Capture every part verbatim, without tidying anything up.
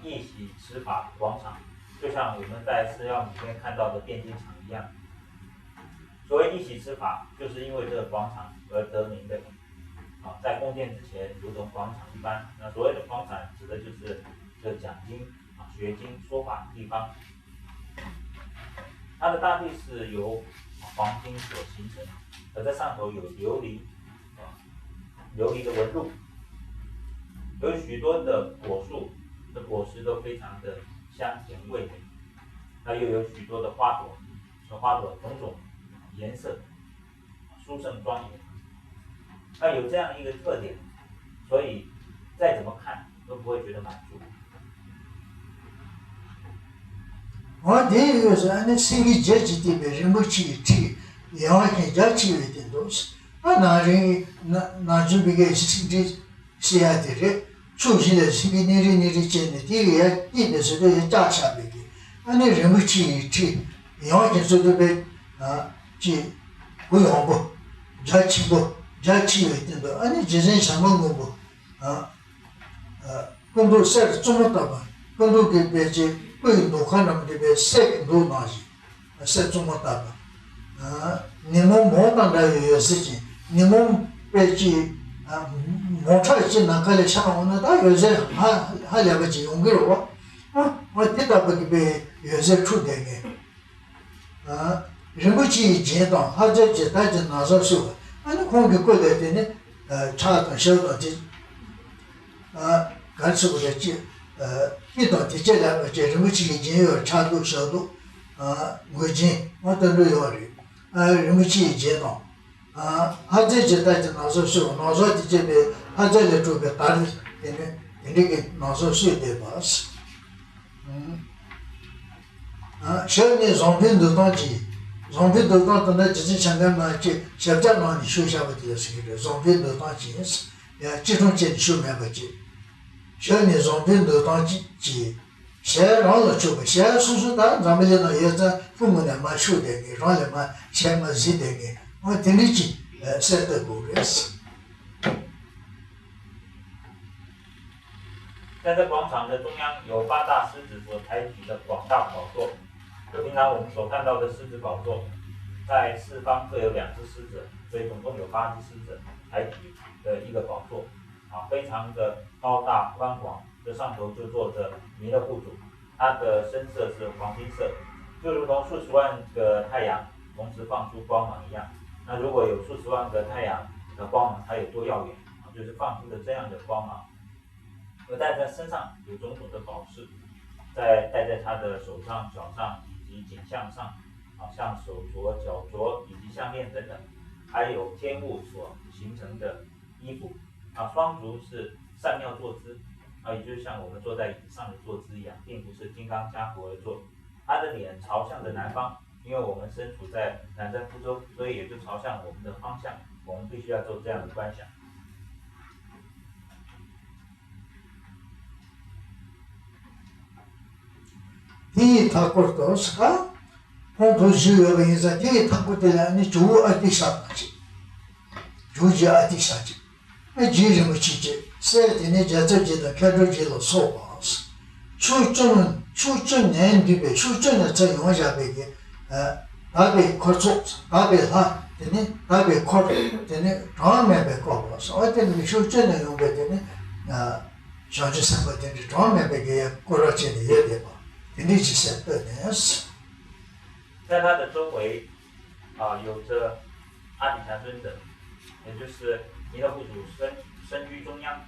一席吃法广场，就像我们在寺庙里面看到的辩经场一样。所谓一席吃法，就是因为这个广场而得名的。啊，在宫殿之前如同广场一般。那所谓的广场，指的就是这讲经啊、学经、说法的地方。它的大地是由黄金所形成，而在上头有琉璃啊、琉璃的纹路，有许多的果树，这果实都非常的香甜味美，那又有许多的花朵，这花朵种种颜色，殊胜庄严。那有这样一个特点，所以再怎么看都不会觉得满足。 འོ་དེའི་དུས་སུ་ཨ་ནི་སེང་གེ་བརྒྱད་ཀྱིས་བཏེགས་པའི་རིན་པོ་ཆེའི་ཁྲི་ཡངས་ཤིང་རྒྱ་ཆེ་བའི་སྟེང་དུ། ཨ་ནང་རིང་ན་ནམ་རྒྱུན་པའི་གི་སེང་ཁྲི་ཟེར་ཡ་དེ་རེད། ཕྱོགས་བཞི་ལ་སེང་གེ་སྣེ་རིང་སྣེ་རིང་བྱས་ནས་དེ་གི་ཡར་བཏེགས་པའི་ཟེར་དུས་ཡར་བཀྱགས་བཞག་པའི་གི་ཨ་ནི་རིན་པོ་ཆེའི་ཁྲི་ཡངས་ཤིང་ཟེར་དུས་པའི་ཨ་ཅིག་གུ་ཡངས་པོ་རྒྱ་ཆེན་པོ་རྒྱ་ཆེ་བའི་སྟེང་དུ་ཨ་ནི་རྗེ་བཙུན་བྱམས་པ་མགོན་པོ། ཨ། ཨ། སྐུ་མདོག་གསེར་བཙུན་མོ་ལྟ་བུ། སྐུ་མདོག་གི་དཔེ་ཅན་སྐུ་ཡི་མདོག་ཁ་རྣམས་ཀྱི་དཔེ་གསེར་གྱི་མདོག་ནང་བཞིན་གསེར་བཙུན་མོ་ལྟ་བུ། ཨ། ཉོན་མོངས་མོ་དང་འདྲ་བའི་འོད་ཟེར་ཅན། ཉོན་མོངས་དཔེ་ཅིག་ཨ། མོ་ཁྲ་ཅིག་ནམ་མཁའ་ལ་ཤར་འོང་ན་ད་འོད་ཟེར་ཧ་ཧ་ལས་པ་ཅིག་ཡོང་གི་རེད་བ། ཨ། འོ་དེ་ལྟ་བུ་གི་དཔེ་འོད་ཟེར་འཕྲོ་བསྡད་མཁན། ཨ། རིན་པོ་ཆེ་ཡིས་བརྒྱན་དང་ལྷ་བརྒྱ་བྱེ་བྲག་གི་ན་བཟའ་གསོལ་བ། ཨ་ནི་ཁོང་གི་སྐུ་ལ་དེ་ནི་ཨ། ཕྱག་དང་ཞབས་དང་དེ། ཨ། ག་རེ་ཟེར་དགོས་རེད་ཅེས། ཨ། དཀྱིལ་དང་དེ་བཅས་ལ་ཕྱག་རིན་པོ་ཆེ་ཡིས་བརྒྱན་ཡོད་པ་ཕྱག་རྡོར་ཞབས་རྡོར། ཨ། མགུལ་རྒྱན་འོ་དེ་འདྲ་ཡོད་རེད། ཨ། རིན་པོ་ཆེ་ཡིས་བརྒྱན་དང་། ཨ། ལྷ་རྫས་ཀྱི་རྟགས་ཀྱི་ན་བཟའ་གསོལ་བ། ན་བཟའ་དེ་བཅས་པའི་ལྷ་རྫས་ལས་གྲུབ་པའི་དར་དེ་ནི་དེ་འདྲ་གི་ན་བཟའ་གསོལ་བསྡད་པ། ཨ། ཞབས་ནི་བཟང་པོའི་འདུག་སྟངས་ཀྱིས། བཟང་པོའི་འདུག་སྟངས་དེ་འདྲ་རྗེ་བཙུན་བྱམས་མགོན་རྣམས་ཀྱི་ཞབས་བཀྱག་ནང་ནས་ཞུ་བཞག་པ་དེ་ལ་ཟེར་གྱི་རེད། བཟང་པོའི་འདུག་སྟངས་ཀྱིས། ཡང་སྐྱིལ་ཀྲུང་བཅས་ནས་ཞུ་མེད་པ་ཅིག་ཞབས་ནི་བཟང་པོའི་འདུག་སྟངས་ཀྱིས། ཞལ་རང་ལ་ཕྱོགས་པ། ཞལ་སོ་སོ་ད་འཛམ་བུ་གླིང་ན་ཡོད་ཙང་ཕུ་ངུ་ནས་མར་ཕྱོགས་བསྡད་མཁན། རང་ལ་མར་ཞལ་མར་གཟིགས་བསྡད་མཁན། འོ་དེ་འདྲ་ཅིག་གསལ་བཏབ་དགོས་རེད། 在这广场的中央有八大狮子所抬举的广大宝座，就平常我们所看到的狮子宝座，在四方各有两只狮子，所以总共有八只狮子抬举的一个宝座，啊，非常的高大宽广。这上头就坐着弥勒护主，他的身色是黄金色，就如同数十万个太阳同时放出光芒一样。那如果有数十万个太阳的光芒，它有多耀眼啊？就是放出的这样的光芒。 而戴在身上有种种的宝饰，在戴在他的手上、脚上以及颈项上，啊，像手镯、脚镯以及项链等等，还有天物所形成的衣服。啊，双足是善妙坐姿，啊，也就是像我们坐在椅子上的坐姿一样，并不是金刚加蹼而坐。他的脸朝向着南方，因为我们身处在南瞻部洲，所以也就朝向我们的方向，我们必须要做这样的观想。 དེ་ཡི་མཐའ་སྐོར་དུ་ས་ཁོང་དུ་བཞུགས་ཡོད་པ་ཡིན་ཙང་། དེ་ཡི་མཐའ་སྐོར་དེ་ལ་ནི་ཇོ་བོ་ཨ་ཏི་ཤ་དང་གཅིག་ཇོ་བོ་རྗེ་ཨ་ཏི་ཤ་གཅིག་ཨ། རྗེ་རིན་པོ་ཆེ་གཅིག་གསེར་དེ་ནི་རྒྱལ་ཚབ་རྗེ་དང་མཁས་གྲུབ་རྗེ་ལ་སོགས་པ། ཕྱོགས་བཅུ་ནས་ཕྱོགས་བཅུ་ནས་འདུས་པའི་ཕྱོགས་བཅུ་ནས་ཚུར་ཡོང་བཞག་པའི་གི་ཨ། དག་པའི་འཁོར་ཚོགས། དག་པའི་ལྷ། དེ་ནི་དག་པའི་འཁོར། དེ་ནི་གྲངས་མེད་པས་བསྐོར་བ་སོགས། དེ་ནི་ཕྱོགས་བཅུ་ནས་ཡོང་པའི་དེ་ནི་ཨ། བྱང་ཆུབ་སེམས་དཔའ་དེ་འདྲའི་གྲངས་མེད་པའི་གི་བསྐོར་བ་བྱས་ནས་ཡོད་བསྡད་པ་དེ་འདྲའི་ཅིག་གསལ་བཏབ་ནས། 在他的周围，啊，有着阿底峡尊者，也就是弥勒护主身身居中央，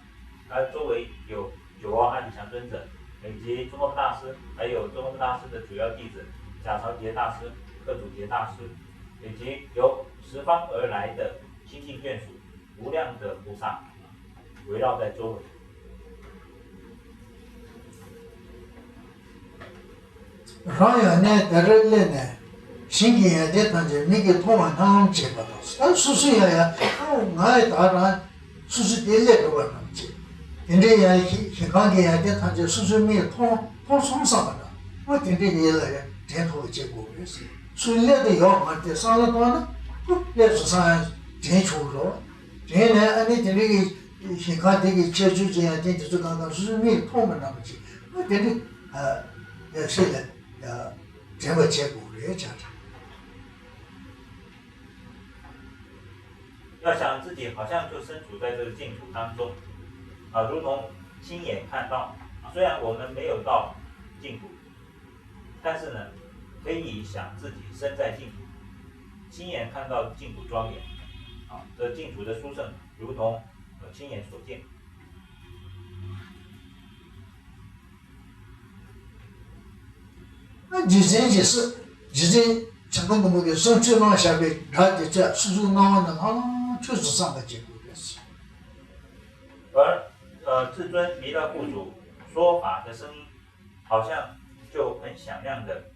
而周围有九王阿底峡尊者，以及宗喀巴大师，还有宗喀巴大师的主要弟子贾曹杰大师、克祖杰大师，以及由十方而来的亲信眷属，无量的菩萨围绕在周围。 རང་ཡང་གནས་དེར་སླེབས་ནས། ཞིང་གི་ཡོན་ཏན་ཐམས་ཅད་མིག་གིས་མཐོང་བ་རྣམས་བྱེད་པ་དང་། ད་སོ་སོ་ཡང་ཡང་ཨོ་ང་ཡི་ད་རང་སོ་སོ་དེ་སླེབས་འགྲོ་བ་རྣམས་བྱེད། དེ་འདྲའི་ཡང་ཞིང་ཁམས་ཀྱི་ཡོན་ཏན་ཐམས་ཅད་སོ་སོའི་མིག་གིས་མཐོང་མཐོང་སོང་བསམ་པ་དང་། ཨོ་དེ་འདྲའི་ཡིད་ལ་ཡང་དྲན་ཐུབ་པ་བྱེད་དགོས་རེད། སུ་སླེབས་དུ་ཡོད་མ་རེད་དེ་བསམ་བློ་བཏང་ན། ཨོ་སླེབས་སོང་བསམ་ཡང་དྲན་ཆོག་གི་རེད། དྲན་ནས་ཨ་ནི་དེ་འདྲའི་ཞིང་ཁམས་དེ་གི་ཁྱད་ཆོས་ཀྱི་ཡོན་ཏན་དེ་ཚོ་གང་གང་སོ་སོའི་མིག་གིས་མཐོང་བ་རྣམས་བྱེད། དེ་ནི་ཡ་ཤེས་ལ་ཡ་དྲན་པ་བྱེད་དགོས་རེད་བྱ་བྲ། 要想自己好像就身处在这个净土当中，啊，如同亲眼看到，虽然我们没有到净土，但是呢，可以想自己身在净土，亲眼看到净土庄严，啊，这净土的殊胜，如同呃亲眼所见。 རྗེ་བཙུན་རྗེ་སོ་རྗེ་བཙུན་བྱམས་པ་མགོན་པོ་གིས་གསུང་ཆོས་གནང་བཞག་པའི་སྒྲ་དེ་ཚོ་སོ་སོའི་སྣང་བ་ནང་ལྷང་ལྷང་ཁྱོད་ཚོ་བསམ་པ་བྱེད་དགོས་རེད། 而呃，至尊弥勒护主说法的声音，好像就很响亮的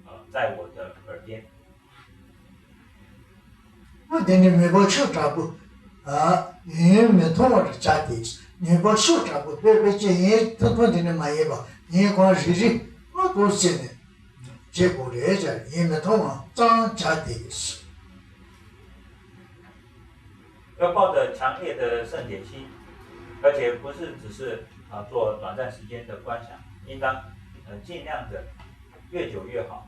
呃在我的耳边。 ཨ་དེ་ནི་མེ་འབར་ཤུགས་དྲག་པོ། ཨ་ཡུན་མི་ཐུང་བར་བྱ་སྟེ། མེ་འབར་ཤུགས་དྲག་པོ་དཔེ་དཔེ་ཅན་ཡིན་ཐུང་ཐུང་དེ་ནི་མ་ཡིན་པ་ཡིན་གང་རིག་རིག་ཨ་དུ་བྱས་ནས་བྱེད་དགོས་རེད་ཅེས་ཡུན་མི་ཐུང་བ་ཙང་བྱ་སྟེ། 要抱着强烈的圣洁心，而且不是只是啊做短暂时间的观想，应当呃尽量的越久越好。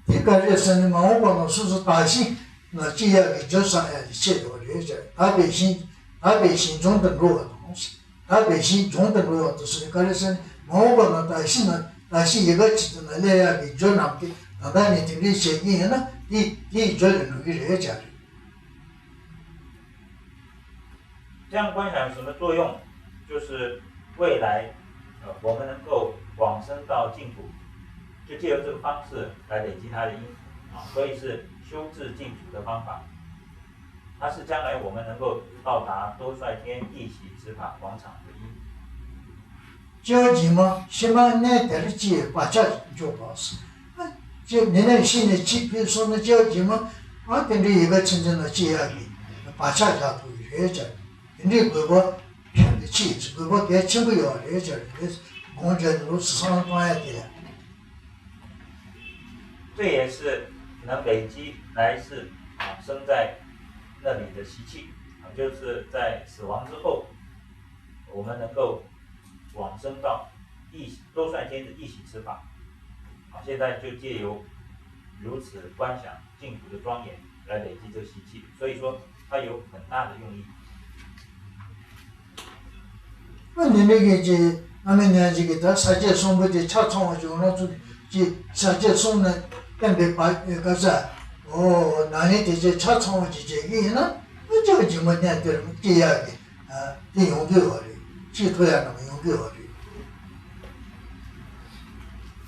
དེ་ག་རེ་ཟེར་ན་མ་འོངས་པ་ན་སོ་སོ་དག་ཞིང་ན་སྐྱེ་ཡག་གི་རྒྱུ་བསམ་ཡག་གི་ཆེད་དུ་རེད་ཅེས། དག་པའི་ཞིང་དག་པའི་ཞིང་སྦྱོང་དུ་འགྲོ་བ་དང་། དག་པའི་ཞིང་སྦྱོང་དུ་འགྲོ་བ་དང་ཟེར་ནས་ག་རེ་ཟེར་ན་མ་འོངས་པ་ན་དག་ཞིང་ན་དག་ཞིང་ཡི་ག་ཆེད་དུ་ན་སླེབས་ཡག་གི་རྒྱུ་རྣམས་ཀྱི་ད་ལྟ་ནས་དེ་འདྲའི་བྱེད་ཀྱི་ཡིན་ན་དེ་དེའི་རྒྱུ་ལ་འགྲོ་གི་རེད་ཅེས་རེད། 这样观想有什么作用？就是未来，呃，我们能够往生到净土，就借由这个方式来累积它的因，啊，所以是修至净土的方法。它是将来我们能够到达兜率天一息持法广场的因。 སྐྱེ་བ་རྗེས་མ་ཕྱི་མ་གནས་དེར་སྐྱེ་བའི་བག་ཆགས་འཇོག་པ། ཅེས་འདི་ནས་ཤི་ནས་ཅིག་ཕེབས་སོང་ན་སྐྱེ་བ་རྗེས་མ་ཨ་དེ་འདྲའི་ཡི་ག་ཆུང་ཆུང་ན་སྐྱེ་ཡག་གི་བག་ཆགས་བཞག་ཐུབ་ཀྱི་རེད་ཅེས། དེ་འདྲའི་དགོས་པ་ཁྱད་དུ་ཆེ་དགོས་པ་གལ་ཆེན་པོ་ཡོད་རེད་ཅེས་རེད། དགོངས་འགྲེལ་འདི་ལོ་སི་སང་གཏོང་ཡ་དེ་ལ། 这也是能累积来世啊生在那里的习气啊，就是在死亡之后，我们能够往生到一兜率天的一息持法。啊，现在就借由如此观想净土的庄严来累积这习气，所以说它有很大的用意。 ཨ་ནི་མི་གི་ཅི་ཨ་མི་ཉན་ཅིག་གི་ད་ས་བཅད་གསུམ་པོ་དེ་ཆ་ཚང་བ་ཅིག་ང་རང་ཚོ་ཅི་ས་བཅད་གསུམ་ནས་བསྟན་པའི་བར་ག་ས་ཨོ་ན་ནི་དེ་ཚོ་ཆ་ཚང་བ་ཅིག་བྱེད་ཀྱི་ཡིན་ན་ཨ་ཅག་རྗེས་མ་གནས་དེར་སྐྱེ་ཡག་གི་དེ་ཡོང་གི་ཡོད་རེད། སྐྱེ་ཐུབ་ཡག་རྣམས་ཡོང་གི་ཡོད་རེད།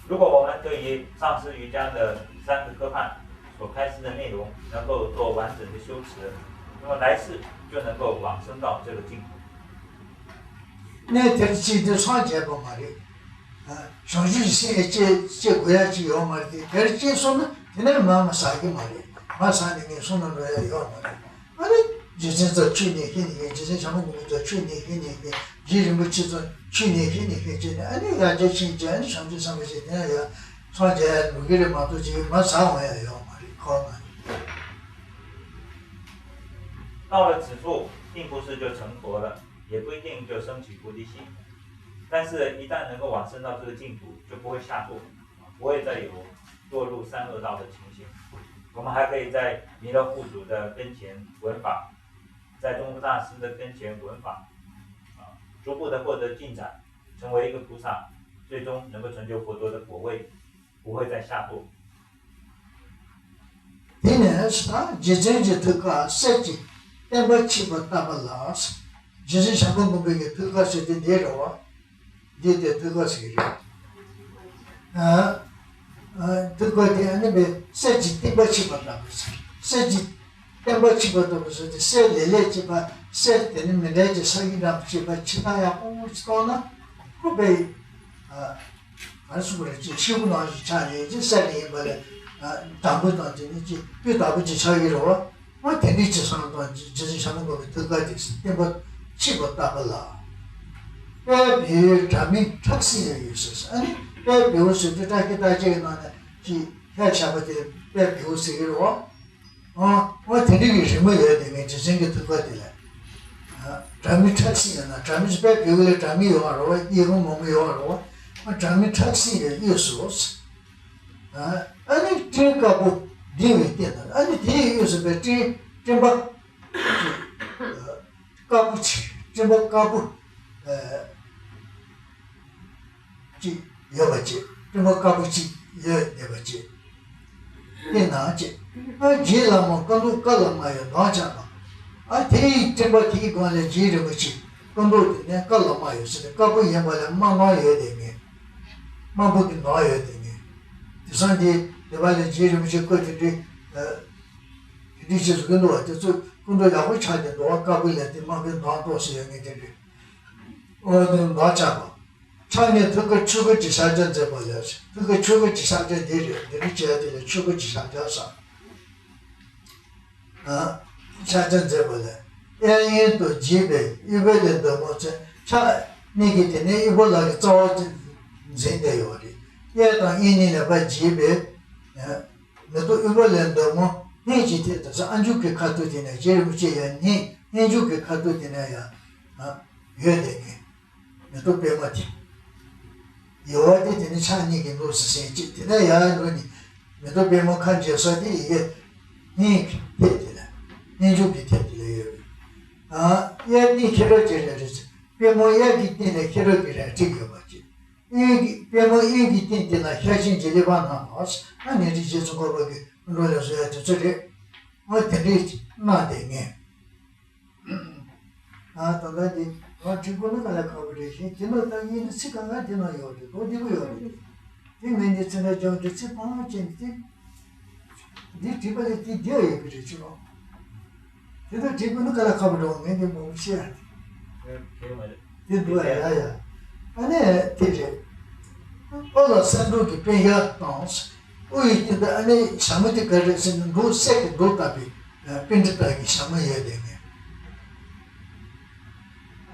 如果我们对于上师瑜伽的三个科判所开示的内容能够做完整的修持，那么来世就能够往生到这个净土。 གནས་དེར་སྐྱེས་དུས་སངས་རྒྱས་པ་མ་རེད། བྱང་ཆུབ་སེམས་སྐྱེ་སྐྱེ་དགོས་ཡག་ཅིག་ཡོད་མ་རེད་དེ་དེར་སྐྱེས་སོང་ན་དེ་ནས་མ་མ་ཟ་གི་མ་རེད། མ་ཟ་ནས་ངན་སོང་ན་འགྲོ་ཡག་ཡོད་མ་རེད། ཨ་ནི་རྗེ་བཙུན་ཚོ་ཆོས་ནས་ཤེས་ནས་ཤེས། རྗེ་བཙུན་བྱམས་པ་མགོན་པོ་ཚོ་ཆོས་ནས་ཤེས་ནས་ཤེས། རྗེ་རིན་པོ་ཆེ་ཚོ་ཆོས་ནས་ཤེས་ནས་ཤེས་བྱས་ནས་ཨ་ནི་ཡར་རྒྱས་ཕྱིན་བྱས་ཨ་ནི་བྱང་ཆུབ་སེམས་དཔའ་ཞིག་དེ་ཡང་ཡར་སངས་རྒྱས་ཡག་འགྲོ་གི་རེད་མ་གཏོགས་ཅིག་མ་ཟ་འོང་ཡག་ཡོད་མ་རེད་ཁོ་ན། 到了此处，并不是就成佛了，也不一定就升起菩提心。但是，一旦能够往生到这个净土，就不会下堕，不会再有堕入三恶道的情形。我们还可以在弥勒护主的跟前闻法，在宗部大师的跟前闻法，啊，逐步的获得进展，成为一个菩萨，最终能够成就佛陀的果位，不会再下堕。 དེ་ནས་ད་རྗེ་བཙུན་གྱི་ཐུགས་ཀར་གསེར་གྱི་བརྟན་པ་ཆིབས་པ་བཏབ་པ་ལ། རྗེ་བཙུན་བྱམས་པ་མགོན་པོ་གི་ཐུགས་ཀར་ཟེར་དུས་འདི་རེད་བ། འདི་དེ་ཐུགས་ཀར་ཟེར་གྱི་རེད། ཨ་ཨ་ཐུགས་ཀར་དེ་ཨ་ནི་བའི་གསེར་གྱི་བརྟན་པ་ཆིབས་པ་བཏབ་པ་ཟེར། གསེར་གྱི་བརྟན་པ་ཆིབས་པ་བཏབ་པ་ཟེར་དུས་གསེར་ལས་ལས་བྱེད་པ་གསེར་དེ་ནི་མི་འདྲ་གྱི་ས་ཡི་འགྲམ་བྱེད་པ་ཆིབས་ན་ཡག་པོ་ཅིག་གཏོང་ན་ཁོ་པའི་ཨ། ག་རེ་ཟེར་དགོས་རེད་ཅེས་ཤེལ་སྒོ་ནང་བཞིན་ཆགས་ཡོད་ཅེས་གསེར་ཡིན་པ་ལས་དང་པོ་དང་དེ་ནི་ཅེས་སྤུས་དག་པོ་ཅིག་ཆགས་ཀྱི་རེད་བ། ཨ་དེ་འདྲའི་ཅིག་བསམ་བློ་དང་རྗེ་བཙུན་བྱམས་པ་མགོན་པོའི་ཐུགས་ཀར་དེ་བརྟན་པ་ཆིབས་པ་བཏབ་པ་ལ། དཔལ་བེའུའི་སྒྲ་མིན་ཁྲག་སིལ་ཡང་ཡོད་ཟེར། ཨ་ནི་དཔལ་བེའུ་ཟེར་དུས་སྐྲ་ཁྱི་སྟག་ཁྱི་ཡི་ནང་ནས་ཅིག་ཧད་བྱ་བ་དེ་དཔལ་བེའུ་ཟེར་གྱི་རེད་བ། ཨ་ཨ་དེ་འདྲ་གི་རི་མོ་ཡོད་དེ་ངས་རྗེ་བཙུན་གྱི་ཐུགས་ཀ་དེ་ལ། ཨ་ སྒྲ་མི་ཁྲག་ཤིང་ཡོད་ན། སྒྲ་མི་དཔེ་བོད་ལ་སྒྲ་མི་ཡོད་རེད་བ། གཡས་གཡོན་མང་པོ་ཡོད་རེད་བ། ཨ། སྒྲ་མི་ཁྲག་ཤིང་ཡོད་དབུས་སུ། ཨ་ནི་སྤྲིན་དཀར་པོ་ལྡིང་བའི་སྟེང་དུ། ཨ་ནི་དེའི་དབུས་སུ་པའི་སྤྲིན་སྤྲིན་པ་དཀར་པོ་ཅིག་སྤྲིན་པ་དཀར་པོ། ཨ། ཅིག་ཡོད་པ་ཅིག་སྤྲིན་པ་དཀར་པོ་ཅིག་ཡོད་བསྡད་པ་ཅིག་དེ་ན་ཅིག་ཨ། རྗེ་བླ་མ་ཀུན་རྫོབ་ཀ་ལ་མ་ཡི་གདོང་ཆགས་པ། ཨ། དེ་ཡི་སྤྲིན་པ་དེའི་སྒང་ལ་རྗེ་རིན་པོ་ཆེ་ཀུན་རྫོབ་དེ་ནས་ཀ་ལ་མ་ཡི་ཟེར་ཏེ་དཀར་པོ་ཡིན་པ་ལས་དམར་དམར་ཡོད་བསྡད་མཁན། དམར་པོ་གི་མདོག་ཡོད་བསྡད་མཁན། དེང་སང་དེ་སྡེ་པ་ལ་རྗེ་རིན་པོ་ཆེ་སྐུ་དེ་འདྲའི། ཨ། དེ་འདྲའི་ཅིག་བཟོ་གི་འདུག་བ། དེ་ཚོ་ཀུན་རྫོབ་ཡག་པོ་ཆགས་ཏེ་འདུག་བ། དཀར་པོ་ལས་དེ་དམར་པོའི་མདོག་ཏོག་ཙམ་ཡོད་མཁན་དེ་འདྲའི། ཨོ། དེ་མདོག་ཆགས་པ། ཕྱག་ནི་ཐུགས་ཀར་ཆོས་སྐུ་གི་ཕྱག་རྒྱ་མཛད་པ་ལས། ཐུགས་ཀར་ཆོས་སྐུ་གི་ཕྱག་རྒྱ་འདི་རེད། འདི་རེད་བྱས་དེ་ལ་ཆོས་སྐུ་གི་ཕྱག་རྒྱ་ཟེར། ཨ། ཕྱག་རྒྱ་མཛད་པ་ལས། གཡས་གཡོན་དུ་བརྗིད་པའི་དབུས་པ་ལས་འདབ་མ་ཟེར། ཕྱག་གཉིས་ཀྱིས་དེ་ནས་དབུས་པ་ལ་གི་རྩ་བ་འཛིན་བསྡད་ཡོད་རེད། གཡས་དང་གཡོན་གཉིས་ལ་ཕར་བརྗིད་པའི། ཨ། མེ་ཏོག་དབུས་པ་ལས་འདབ་མ་སྙན་ཅིང་འཐད་དོ་ཟེར། ཨ་མཆོག་གི་ཁ་ཐུག་དེ་ནས་རྗེ་རིན་པོ་ཆེ་ཡང་སྙན། སྙན་མཆོག་གི་ཁ་ཐུག་དེ་ནས་ཡང་། ཨ། ཡོད་བསྡད་མཁན། མེ་ཏོག་པད་མ་དེ། ཡོད་བ་དེ། དེ་ནི་ཕྱག་གཉིས་ཀྱིས་ནུབ་སུ་གཟེངས་བྱས། དེ་ནས་ཡར་འགྲོ་ནི་མེ་ཏོག་པད་མ་ཁ་འབྱེད་ས་དེ་ཡི་གེ་སྙན་གྱི་ཐད་དེ་ལ། སྙན་མཆོག་གི་ཐད་དེ་ལ་ཡོད་རེད། ཨ། གཡས་གཡོན་ཁྱེད་རང་གི་རལ་གྲི་ཟེར། པད་མ་གཡས་ཀྱི་སྟེང་ལ་ཁྱེད་རང་གི་རལ་གྲི་ཡོད་པ་ཅིག་གཡོན་གྱི། པད་མ་གཡོན་གྱི་སྟེང་དེ་ལ་ཤེར་ཕྱིན་གྱི་ཀླད་པ་བསྣམས་པ། ཨ། ནས་རིག་རྗེ་ཙོང་ཁ་པ་གི་སྐུ་མདོག་ལ་བཟོ་ཡ་དེ་ཚོ་རེད། ཨ། དེ་འདྲའི་གནང་བསྡད་མཁན། ཨ། ད་ལྟ་འདི་ང་བྲིས་དགོས་ན་ག་ལ་ཁག་པོ་རེད། གཞན་དེ་ནང་ལྟ་ཡིན་ན་ཚིག་གང་ག་དེ་ནང་ཡོད་རེད། མདོག་བདེ་པོ་ཡོད་རེད། དེ་ངས་འདི་ཚེ་འདྲ་སྦྱོང་དུས་ཚིག་ཕངས་ཅན་དེ། འདི་བྲིས་པ་ལས་དེ་བདེ་བ་ཡོད་ཀྱི་རེད་ཅེས་པ། དེ་ལྟར་བྲིས་དགོས་ན་ག་ལ་ཁག་པོ་འགྲོ། ངས་འདི་མང་པོ་བཤད་ཡ་དེ། དེ་འདུག་ཨ། ཡ་ཡ། ཨ་ནི་དེ་རེད། ཨོ་ལ་སེང་འབྲུག་གི་པད་ཤག་དང་། དབུ་ཡི་སྟེང་དུ་ཨ་ནི་ཞྭ་མོ་དེ་ག་རེ་ཟེར་ན། འབྲུག་གསེར་གྱི་མདོག་ལྟ་བུའི་པཎྜི་ཏ་གི་ཞྭ་མོ་ཡོད་བསྡད་མཁན།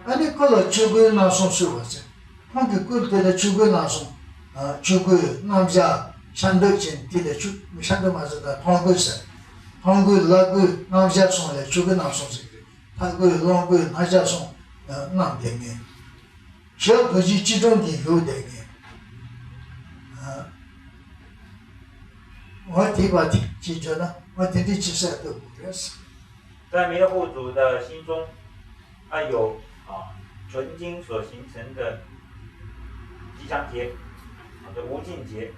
ཨ་ནི་སྐུ་ལ་ཆོས་གོས་རྣམ་གསུམ་གསོལ་བ་ཟེར། ཁོང་གི་སྐུ་དེ་ལ་ཆོས་གོས་རྣམ་གསུམ། ཨ། ཆོས་གོས། རྣམ་གཞག། ཤམ་ཐབས་ཅན་དེ་ལ་ཆོས། ཤམ་ཐབས་མ་ཟེར་ད་ཐང་གོས་ཟེར། ཐང་གོས། ལག་གོས། རྣམ་གཞག་གསུམ་ལ་ཆོས་གོས་རྣམ་གསུམ་ཟེར་གི་རེད། ཐང་གོས། ལོངས་གོས། རྣམ་གཞག་གསུམ་བསྣམས་བསྡད་མཁན། ཞབས་རྡོ་རྗེ་སྐྱིལ་ཀྲུང་གིས་བཞུགས་བསྡད་མཁན། ཨ། འོ་དེ་བ་དེ་ཅིག་བརྗོད་ན། འོ་དེ་འདྲའི་ཅིག་གསལ་ཐུབ་དགོས་རེད། 在弥勒护主的心中，啊，有啊纯金所形成的吉祥结，啊，叫无尽结。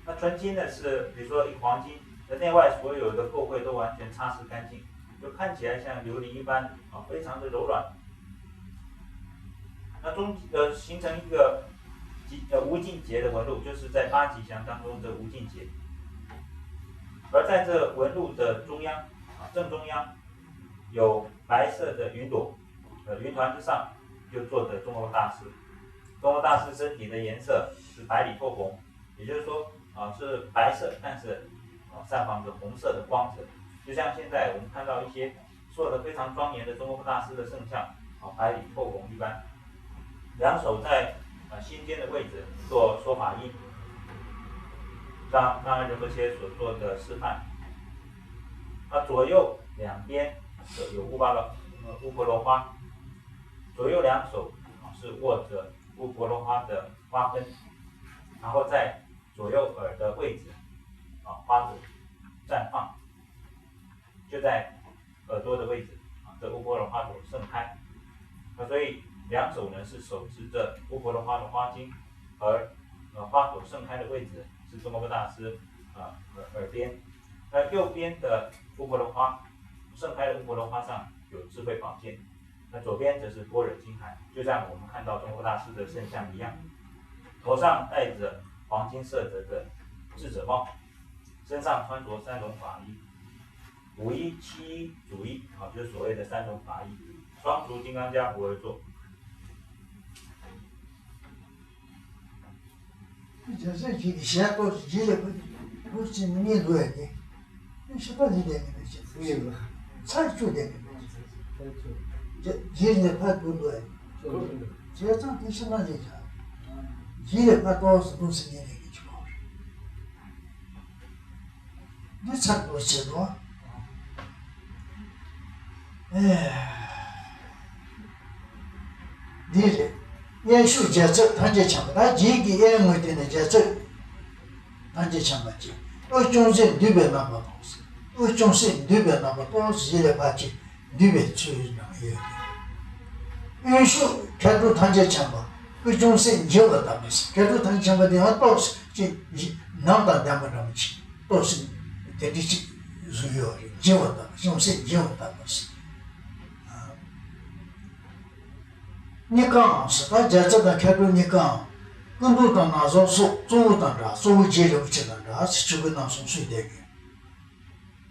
那纯金呢是，比如说一个黄金，那内外所有的垢秽都完全擦拭干净，就看起来像琉璃一般，啊，非常的柔软。那中，呃，形成一个吉，呃，无尽结的纹路，就是在八吉祥当中的无尽结。而在这纹路的中央，啊，正中央，有白色的云朵，呃，云团之上就坐着中欧大师。中欧大师身体的颜色是白里透红，也就是说，啊，是白色，但是，啊，散发着红色的光泽。就像现在我们看到一些做得非常庄严的中国大师的圣像，啊，白里透红一般。两手在，啊，心间的位置做说法印，像刚刚仁波切所做的示范。那左右两边有乌巴罗，呃，乌婆罗花，左右两手，啊，是握着乌婆罗花的花根，然后在左右耳的位置，啊，花朵绽放。 就在耳朵的位置，啊，这乌波罗花朵盛开。那所以两手呢是手持着乌波罗花的花经，而，呃，花朵盛开的位置是中国大师，呃，耳，耳边。那右边的乌波罗花，盛开的乌波罗花上有智慧宝剑，那左边则是般若金海，就像我们看到中国大师的圣像一样。头上戴着黄金色泽的智者帽，身上穿着三种法衣， 五衣、七衣、组衣，啊，就是所谓的三种法衣，双足金刚加不二坐。 རྒྱལ་སྲས་ཀྱི་ཞལ་ཏོག་ཙམ་རྗེས་ལ་ཕར་ཕུར་ཙམ་མི་ཉན་འདུག་ཡ་དེ། ཤི་པ་ལི་ལས་ངན་པའི་ཆེད་དུ་ཚར་བཅུག་ལས་ངན་པའི་ཆེད་དུ། རྗེས་ལ་ཕར་འགྲོ་འདུག་ཡ། བྱས་ཙང་དེ་ཤི་པ་ལི་བྱ། རྗེས་ལ་ཕར་ཏོག་ཙམ་འདུག་ཟེར་ཉན་ལས་ངན་གྱི་ཁོག་རེད། འདི་ཚར་འགྲོ་བྱེད་དོ། ཨེ། འདི་རེད། དབྱེན་ཕྱུག་རྒྱལ་ཚབ་ཐམས་ཅད་འཆང་བ། ད་རྗེས་ཀྱི་དབྱེན་དངོས་དེ་ནི་རྒྱལ་ཚབ་ཐམས་ཅད་འཆང་བ་གཅིག་དབུ་ཅུང་ཟད་འདུས་པའི་རྣམ་པ་དང་། དབུ་ཅུང་ཟད་འདུས་པའི་རྣམ་པ་ཏོག་ཙམ་ཞིག་ལས་ཕར་ཅིག་འདུས་པའི་ཚུལ་རྣམས་ཡོད་དེ། དབྱེན་ཕྱུག་མཁས་གྲུབ་ཐམས་ཅད་འཆང་བ། དབུ་ཅུང་ཟད་འབྱིང་བ་ལྟ་བུ་ཟེར། མཁས་གྲུབ་ཐམས་ཅད་འཆང་བ་དེ་ཡང་ཏོག་ཙམ་ཅིག་ནམ་དང་ལྡན་པ་འདྲ་མོ་ཅིག་ཏོག་ཙམ་དེ་འདྲ་ཅིག་བཟོས་ཡོད་རེད། འབྱིང་བ་ལྟ་བུ། ཅུང་ཟད་འབྱིང་བ་ལྟ་བུ་ཟེར། གཉིས་ཀའང་ཟེར། ད་རྒྱལ་ཚབ་དང་མཁས་གྲུབ་གཉིས་ཀའང་སྐུ་མདོག་དང་ན་བཟའ་སོགས་གཙོ་བོ་དང་འདྲ། གཙོ་བོ་རྗེ་རིན་པོ་ཆེ་དང་འདྲ་ཟེར། ཆོས་སྐུ་རྣམ་གསུམ་གསོལ་འདེབས་མཁན།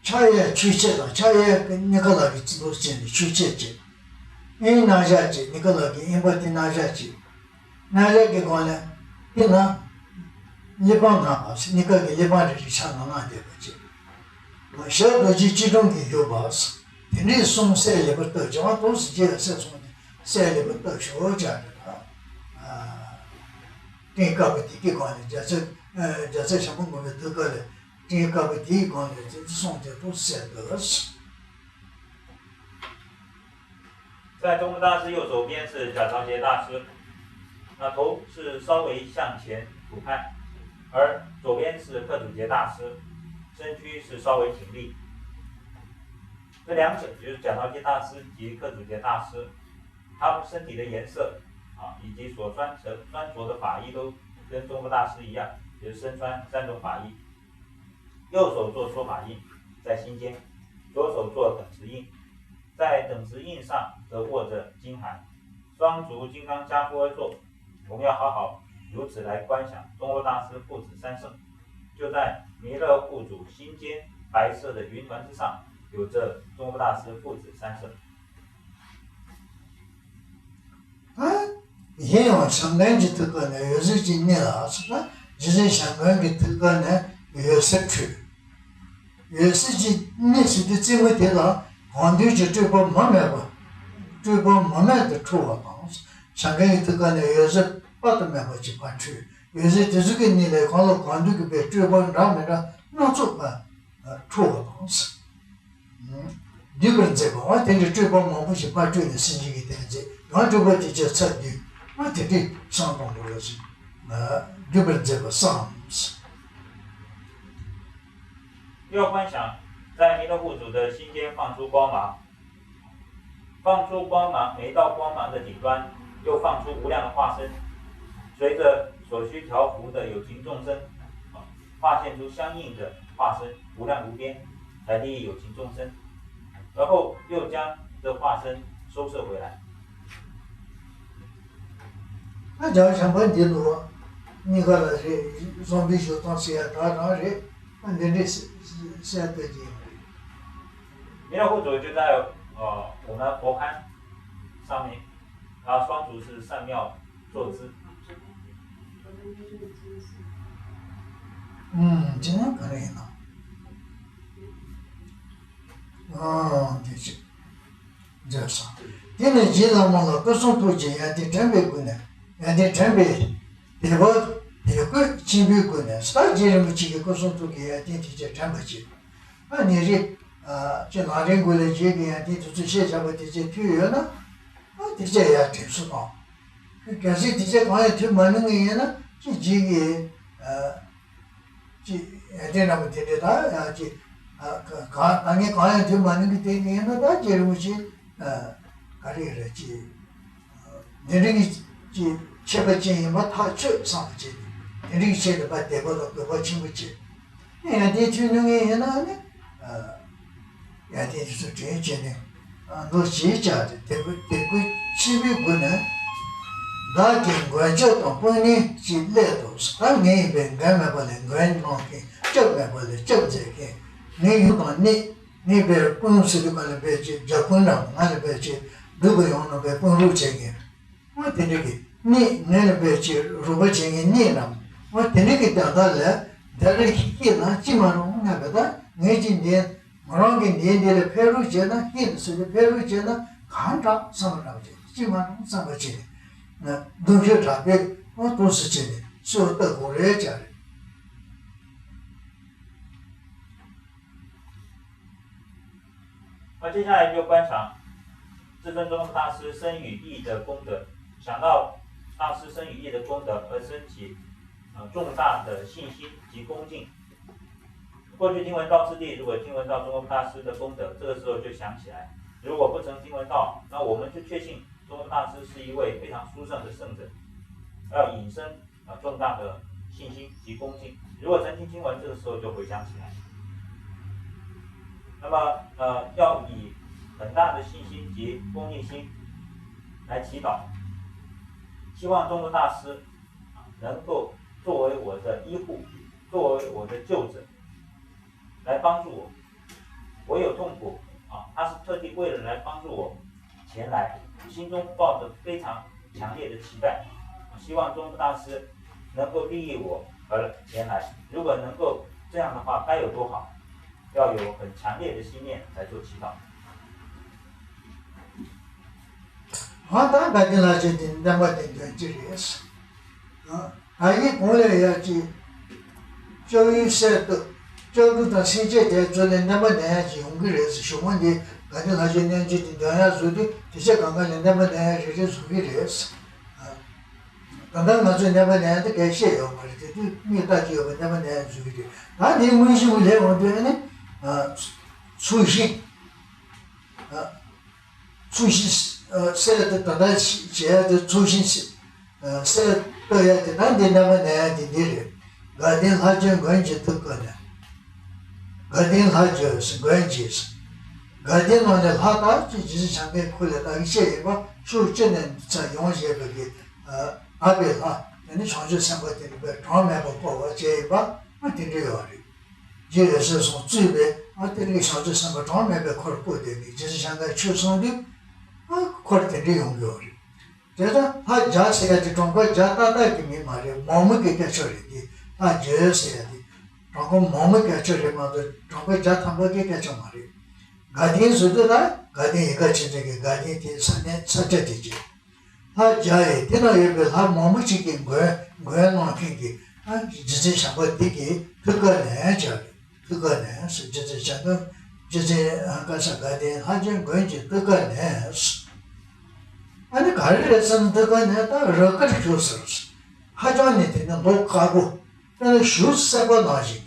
ཕྱག་གཡས་ཆོས་འཆད་དང་། ཕྱག་གཡས་གཉིས་ཀ་ལག་གི་རྩིབ་ཏོ་བཅས་ནས་ཆོས་འཆད་བྱེད། གཡོན་རྣམ་གཞག་བྱེད། གཉིས་ཀ་ལག་གི་གཡོན་པ་དེ་རྣམ་གཞག་བྱེད། རྣམ་གཞག་གི་སྒང་ལ་དེ་ན་གླེགས་བམ་ནང་བབས་ཟེར། གཉིས་ཀ་གི་གླེགས་བམ་རེ་རེ་ཕྱག་ནང་ན་བསྡད་པ་བྱེད། ཞབས་རྡོ་རྗེ་སྐྱིལ་ཀྲུང་གིས་བཞུགས་པ་ཟེར། དེ་འདྲའི་གསུམ་གསལ་ལེ་བར་བཏབ་བྱས། ཨ་ཏོག་ཙམ་རྗེས་ལ་གསལ་སོང་ནས་གསལ་ལེ་བར་བཏབ་ཤོག་ཅེས་རེད་ད། སྤྲིན་དཀར་པོ་དེ་གི་སྒང་ལ་རྒྱལ་ཚབ་རྒྱལ་ཚབ་ཞང་པོ་མགོན་པོའི་ཐུགས་ཀ་ལ་སྤྲིན་དཀར་པོ་དེའི་སྒང་ལ་དེ་གསུང་དེ་ཏོག་ཙམ་གསལ་འདུག 在宗部大师右手边是贾朝杰大师，那头是稍微向前俯拍，而左边是克祖杰大师，身躯是稍微挺立。这两者就是贾朝杰大师及克祖杰大师，他们身体的颜色啊，以及所穿着穿着的法衣都跟宗部大师一样，就是身穿三种法衣。右手做说法印在心间，左手做等持印，在等持印上则握着经函，双足金刚跏趺坐。我们要好好如此来观想宗部大师父子三圣，就在弥勒护主心间白色的云团之上，有着宗部大师父子三圣。 ད་གཞན་ཡང་བྱམས་མགོན་གྱི་ཐུགས་ཀ་ནས་འོད་ཟེར་གྱི་སྣེ་ལ་ཟེར་ན། རྗེ་བཙུན་བྱམས་མགོན་གྱི་ཐུགས་ཀ་ནས་འོད་ཟེར་འཕྲོས། འོད་ཟེར་གྱི་སྣེ་ཟེར་དུས་རྩེ་མོ་དེ་ལ་གང་འདུལ་གྱི་སྤྲོས་པ་མུ་མེད་པ། སྤྲོས་པ་མུ་མེད་དུ་འཕྲོ་བ་དང་། བྱམས་མགོན་གྱི་ཐུགས་ཀ་ནས་འོད་ཟེར་དཔག་ཏུ་མེད་པ་ཅིག་ཕར་འཕྲོས། འོད་ཟེར་དེ་ཚོ་གི་སྣེ་ལས་གང་ལ་གང་འདུལ་གྱི་པའི་སྤྲོས་པ་འདྲ་མི་འདྲ་སྣ་ཚོགས་པ་འཕྲོ་བ་དང་། འདུས་པར་མཛད་པ། འོ་དེ་འདྲའི་སྤྲོས་པ་མང་པོ་ཞིག་ཕར་སྤྲོས་ནས་སེམས་ཅན་གྱི་དོན་མཛད། ཡང་སྤྲོས་པ་དེ་ཚོ་ཚར་དུས། འོ་དེ་འདྲའི་བསམ་སྟངས་པོ་ལ་ཞིག་འདུས་པར་མཛད་པ་བསམ། 要观想在弥勒护主的心间放出光芒，放出光芒，每道光芒的顶端又放出无量的化身，随着所需调伏的有情众生，啊，化现出相应的化身，无量无边，来利益有情众生，然后又将这化身收摄回来。 ཨ་ཅག་བྱམས་པ་འདི་ལོ་གཉིས་ཀ་ལ་རེད། བསམ་པའི་ཞོ་ཐང་ཟེར་ཡ་ད་རང་རེད། ཨ་འདི་འདྲའི་སེ་སེ་སེ་ལྟ་གི་ཡོད་རེད།弥勒护主就在呃我们佛龛上面，然后双足是上妙坐姿。ཨུམ་དེ་ན་ག་རེ་ཡིན་ན། ཨ་འདི་ཅི། མཛད་སོང་། དེ་ནས་རྗེ་བླ་མ་ལ་སྐུ་གསུང་ཐུགས་ཀྱི་ཡོན་ཏན་དྲན་པའི་སྒོ་ནས། ཡོན་ཏན་དྲན་པའི་དད་པ་དད་གུས་ཆེན་པོའི་སྒོ་ནས་ད་རྗེ་རིན་པོ་ཆེ་གི་སྐུ་གསུང་ཐུགས་ཀྱི་ཡོན་ཏན་དེ་ཚོ་དྲན་པ་བྱེད། ཨ་ནི་རེད། ཅེས་ལམ་རིམ་སྒོ་ལས་རྗེ་གི་ཡོན་ཏན་དེ་ཚོ་ཤེས་བྱ་བ་དེ་ཚོ་ཐོས་ཡོད་ན། ཨ་དེ་ཚོ་ཡར་དྲན་གསོ་དང་། གལ་སྲིད་དེ་ཚོ་གང་ཡང་ཐོས་མ་མྱོང་ངེས་ཡིན་ན་ཅི་རྗེ་གི། ཅི། ཡོན་ཏན་རྣམ་པ་དེ་འདྲ་ད་ཡང་ཅི། གང་ད་ངས་གང་ཡང་དུས་མ་ནིང་གི་དེ་ཡིན་ན་ད་རྗེ་རིན་པོ་ཆེ། ག་རེ་རེད་ཅི། འདི་འདྲ་གི་ཅི་ཁྱད་པར་ཅན་ཡིན་པ་ཐག་ཆོད་བསམ་པ་བྱས་ནས་འདི་འདྲ་གི་ཆེད་དུ་ཕར་དད་པ་དང་གུས་པ་ཆེན་པོ་བྱས། ཡོན་ཏན་ཐོས་མྱོང་ངེས་ཡིན་ན་ནི། ཡོན་ཏན་དེ་ཚོ་དྲན་བྱས་ནས་མདོ་ཞེས་བྱ་སྟེ་དད་གུས་དད་གུས་ཆེན་པོའི་སྒོ་ནས། བདག་གི་མགོན་སྐྱབས་དང་དཔུང་གཉེན་ཅིག་སླད་དུ། ད་ངའི་ཡིན་པའི་མགོན་མེད་པ་ལས་མགོན་གནང་མཁན། སྐྱབས་མེད་པ་ལས་སྐྱབས་མཛད་མཁན། ངའི་ཡུམ་དང་ནི་ངའི་བའི་དཔུང་ཟེར་དུས་ག་ལ་འབད་ཅིག་རྒྱབ་དཔུང་རྣམས་ང་ལ་འབད་ཅིག་སྡུག་གི་ཡོང་ནོ་བའི་དཔུང་རོགས་བྱེད་མཁན། འོ་དེ་འདྲ་གི་གནས་ངན་ལ་འབད་ཅིག་རོགས་པ་བྱེད་མཁན་གནས་རྣམས། འོ་དེ་འདྲ་གི་དོན་དག་ལ་འདི་ལ་ཤེས་ན་ཅི་མ་རུང་ང་བས་ད་ངས་ཅི་འདི་མོ་རང་གི་འདི་འདི་ལ་ཕན་རོགས་བྱས་ན་ཤེས་ནས་སུ་ལ་ཕན་རོགས་བྱས་ན་གང་དྲག་བསམ་པ་རང་བྱས་ཅི་མ་རུང་བསམ་པ་བྱས་ནས་གདུང་ཤུགས་དྲག་པོས་འོ་ཏོག་སུ་བྱས་ནས་སུ་ལྟ་དགོས་རེད་ཅག་རེད།那接下来就观察至尊宗大师身语意的功德。想到大师生与义的功德而升起，呃，重大的信心及恭敬。过去听闻道次第，如果听闻到宗喀巴大师的功德，这个时候就想起来；如果不曾听闻到，那我们就确信宗喀巴大师是一位非常殊胜的圣者，要引申，呃，重大的信心及恭敬。如果曾经听闻，这个时候就回想起来。那么，呃，要以很大的信心及恭敬心来祈祷，希望宗喀巴大师，啊，能够作为我的依护，作为我的救者，来帮助我。我有痛苦，啊，他是特地为了来帮助我前来，心中抱着非常强烈的期待，啊，希望宗喀巴大师能够利益我而前来。如果能够这样的话，该有多好！要有很强烈的信念来做祈祷。 ཨ་ད་དགའ་ལྡན་ལྷ་ཆོས་དེ་བདེན་པ་དེ་འདོན་གྱི་རེད། ཨ་ད་ཡིན་གོང་ལས་ཡག་ཅིག་ལྕགས་ཡོས་གསེར་གཏོར། ལྕགས་ཀྲུ་དང་སེང་ལྕེ་དེ་ཚོ་ལས་བདེན་པ་ལྡན་ཡག་ཅིག་ཡོང་གི་རེད་ཟེར། གཞུག་མ་འདི་དགའ་ལྡན་ལྷ་ཆོས་རྣལ་འབྱོར་དེ་འདོན་ཡག་བཟོ་དུས་དེ་ཚོ་གང་ག་ལས་བདེན་པ་ལྡན་ཡག་རེ་རེ་བཟོ་གི་རེད། ཨ་ད་ལྟ་ང་ཚོས་བདེན་པ་ལྡན་ཡག་དེ་གས་བཤད་ཡོད་མ་རེད། དེ་དུས་མིས་ལྟ་རྒྱུ་ཡོད་པ་བདེན་པ་ལྡན་ཡག་བཟོ་གི་རེད། ད་འདིའི་དངོས་གཞི་མི་ལས་འོང་དུས་ཨ་ནི་ཨ་ཚུལ་བཞིན། ཨ་ཚུལ་བཞིན་ཨ་གསེར་དེ་ད་ལྟ་བྱེད་ཡག་དེ་ཚུལ་བཞིན་ཨ་གསེར་གཏོར་ཡག་དེ་ད་འདི་བདེན་པ་ལྡན་ཡག་དེ་འདི་རེད། དགའ་ལྡན་ལྷ་ཆོས་མགོན་གྱི་ཐུགས་ཀ་ནས། དགའ་ལྡན་ལྷ་ཆོས་མགོན་གྱི། དགའ་ལྡན་ནང་ནས་ལྷ་དག་ཅེས་རྗེ་བཙུན་བྱམས་པའི་ཁུར་ལས་བཏགས་ཀྱི་ཆེད་ཡིན་པ། ཕྱོགས་བཅུ་ནས་འདི་ཙམ་ཡོངས་བཞེད་པའི་གི་ཨ་དག་པའི་ལྷ། དེ་ནི་བྱང་ཆུབ་སེམས་དཔའ་དེ་རིགས་པས་གྲངས་མེད་པར་བསྐོར་བ་བཅས་ཡིན་པ། ཨ་དེ་འདྲ་ཡོད་རེད། རྗེ་འོད་ཟེར་སོགས་གཙོས་པའི་ཨ་དེ་རིགས་བྱང་ཆུབ་སེམས་དཔའ་གྲངས་མེད་པའི་འཁོར་བསྐོར་ཏེ་ནི་རྗེ་བཙུན་བྱམས་པའི་ཆོས་གསུངས་དུས་ཨ་འཁོར་དེ་འདྲ་ཡོང་གི་ཡོད་རེད། དེ་ལྟར་ལྷ་བརྒྱ་ཟེར་ཡ་དེ་གྲངས་ཀ་བརྒྱ་ཏག་ཏག་གི་མིང་མ་རེད། མང་མོས་ཀྱི་སྐད་ཆ་རེད་དེ། ལྷ་བརྒྱ་ཟེར་ཡ་དེ་གྲངས་ཀ་མང་མོས་སྐད་ཆ་རེད་མ་གཏོགས་གྲངས་ཀ་བརྒྱ་ཐམ་པ་གི་སྐད་ཆ་མ་རེད། དགའ་ལྡན་ཟེར་དུས་ལ་དགའ་ལྡན་ཡིད་དགའ་ཆེ་འདྲ་གི་དགའ་ལྡན་དེ་ས་གནས་ས་ཆ་དེ་བྱེད། ལྷ་བརྒྱ་ཡི་དེ་ན་ཡོད་པའི་ལྷ་མང་པོ་ཅིག་གི་མགོན་མགོན་གནང་མཁན་གྱི་ཨ་རྗེ་བཙུན་བྱམས་པ་འདི་གི་ཐུགས་ཀ་ནས་བྱ་རེད། ཐུགས་ཀ་ནས་སུ་རྗེ་བཙུན་བྱམས་པ་རྗེ་བཙུན་ཨ་བཀའ་ཤག་དགའ་ལྡན་ལྷ་ཆོས་མགོན་གྱི་ཐུགས་ཀ་ནས། ཨ་ནི་ག་རེ་རེད་ཟེར་ན་ཐུགས་ཀ་ནས་ད་རབ་དཀར་བཞུགས་ཟེར། ཧ་ཅང་ནས་དེ་ནི་མདོག་དཀར་པོ། དཔེར་ན་གཞུ་སེར་པོ་ནང་བཞིན།